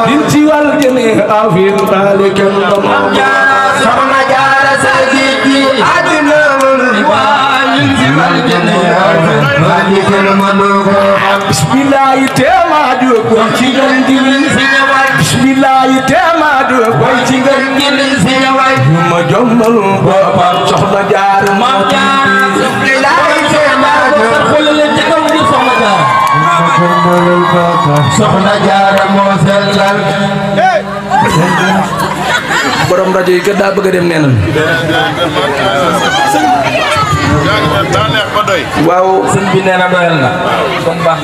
dim si wal jëme aw fiir naa de kenn mënu ko soxna Jaara sa géej gi àdduna mënu ko dim si wal jëme aw fiir naa de kenn mënu ko bismillahi teema jóg way ci ngeen jilin si ñëwaay bismillahi teema jóg way ci ngeen jilin si ñëwaay ma jommal boppam soxna Jaara maam Jaara bismillahi teema jóg xoolal ci kaw di soxna Jaara soxna Jaara moo sellal borom rajo yi kat daa bëgg a dem nee na waaw sëñ bi nee na doyal na kon baax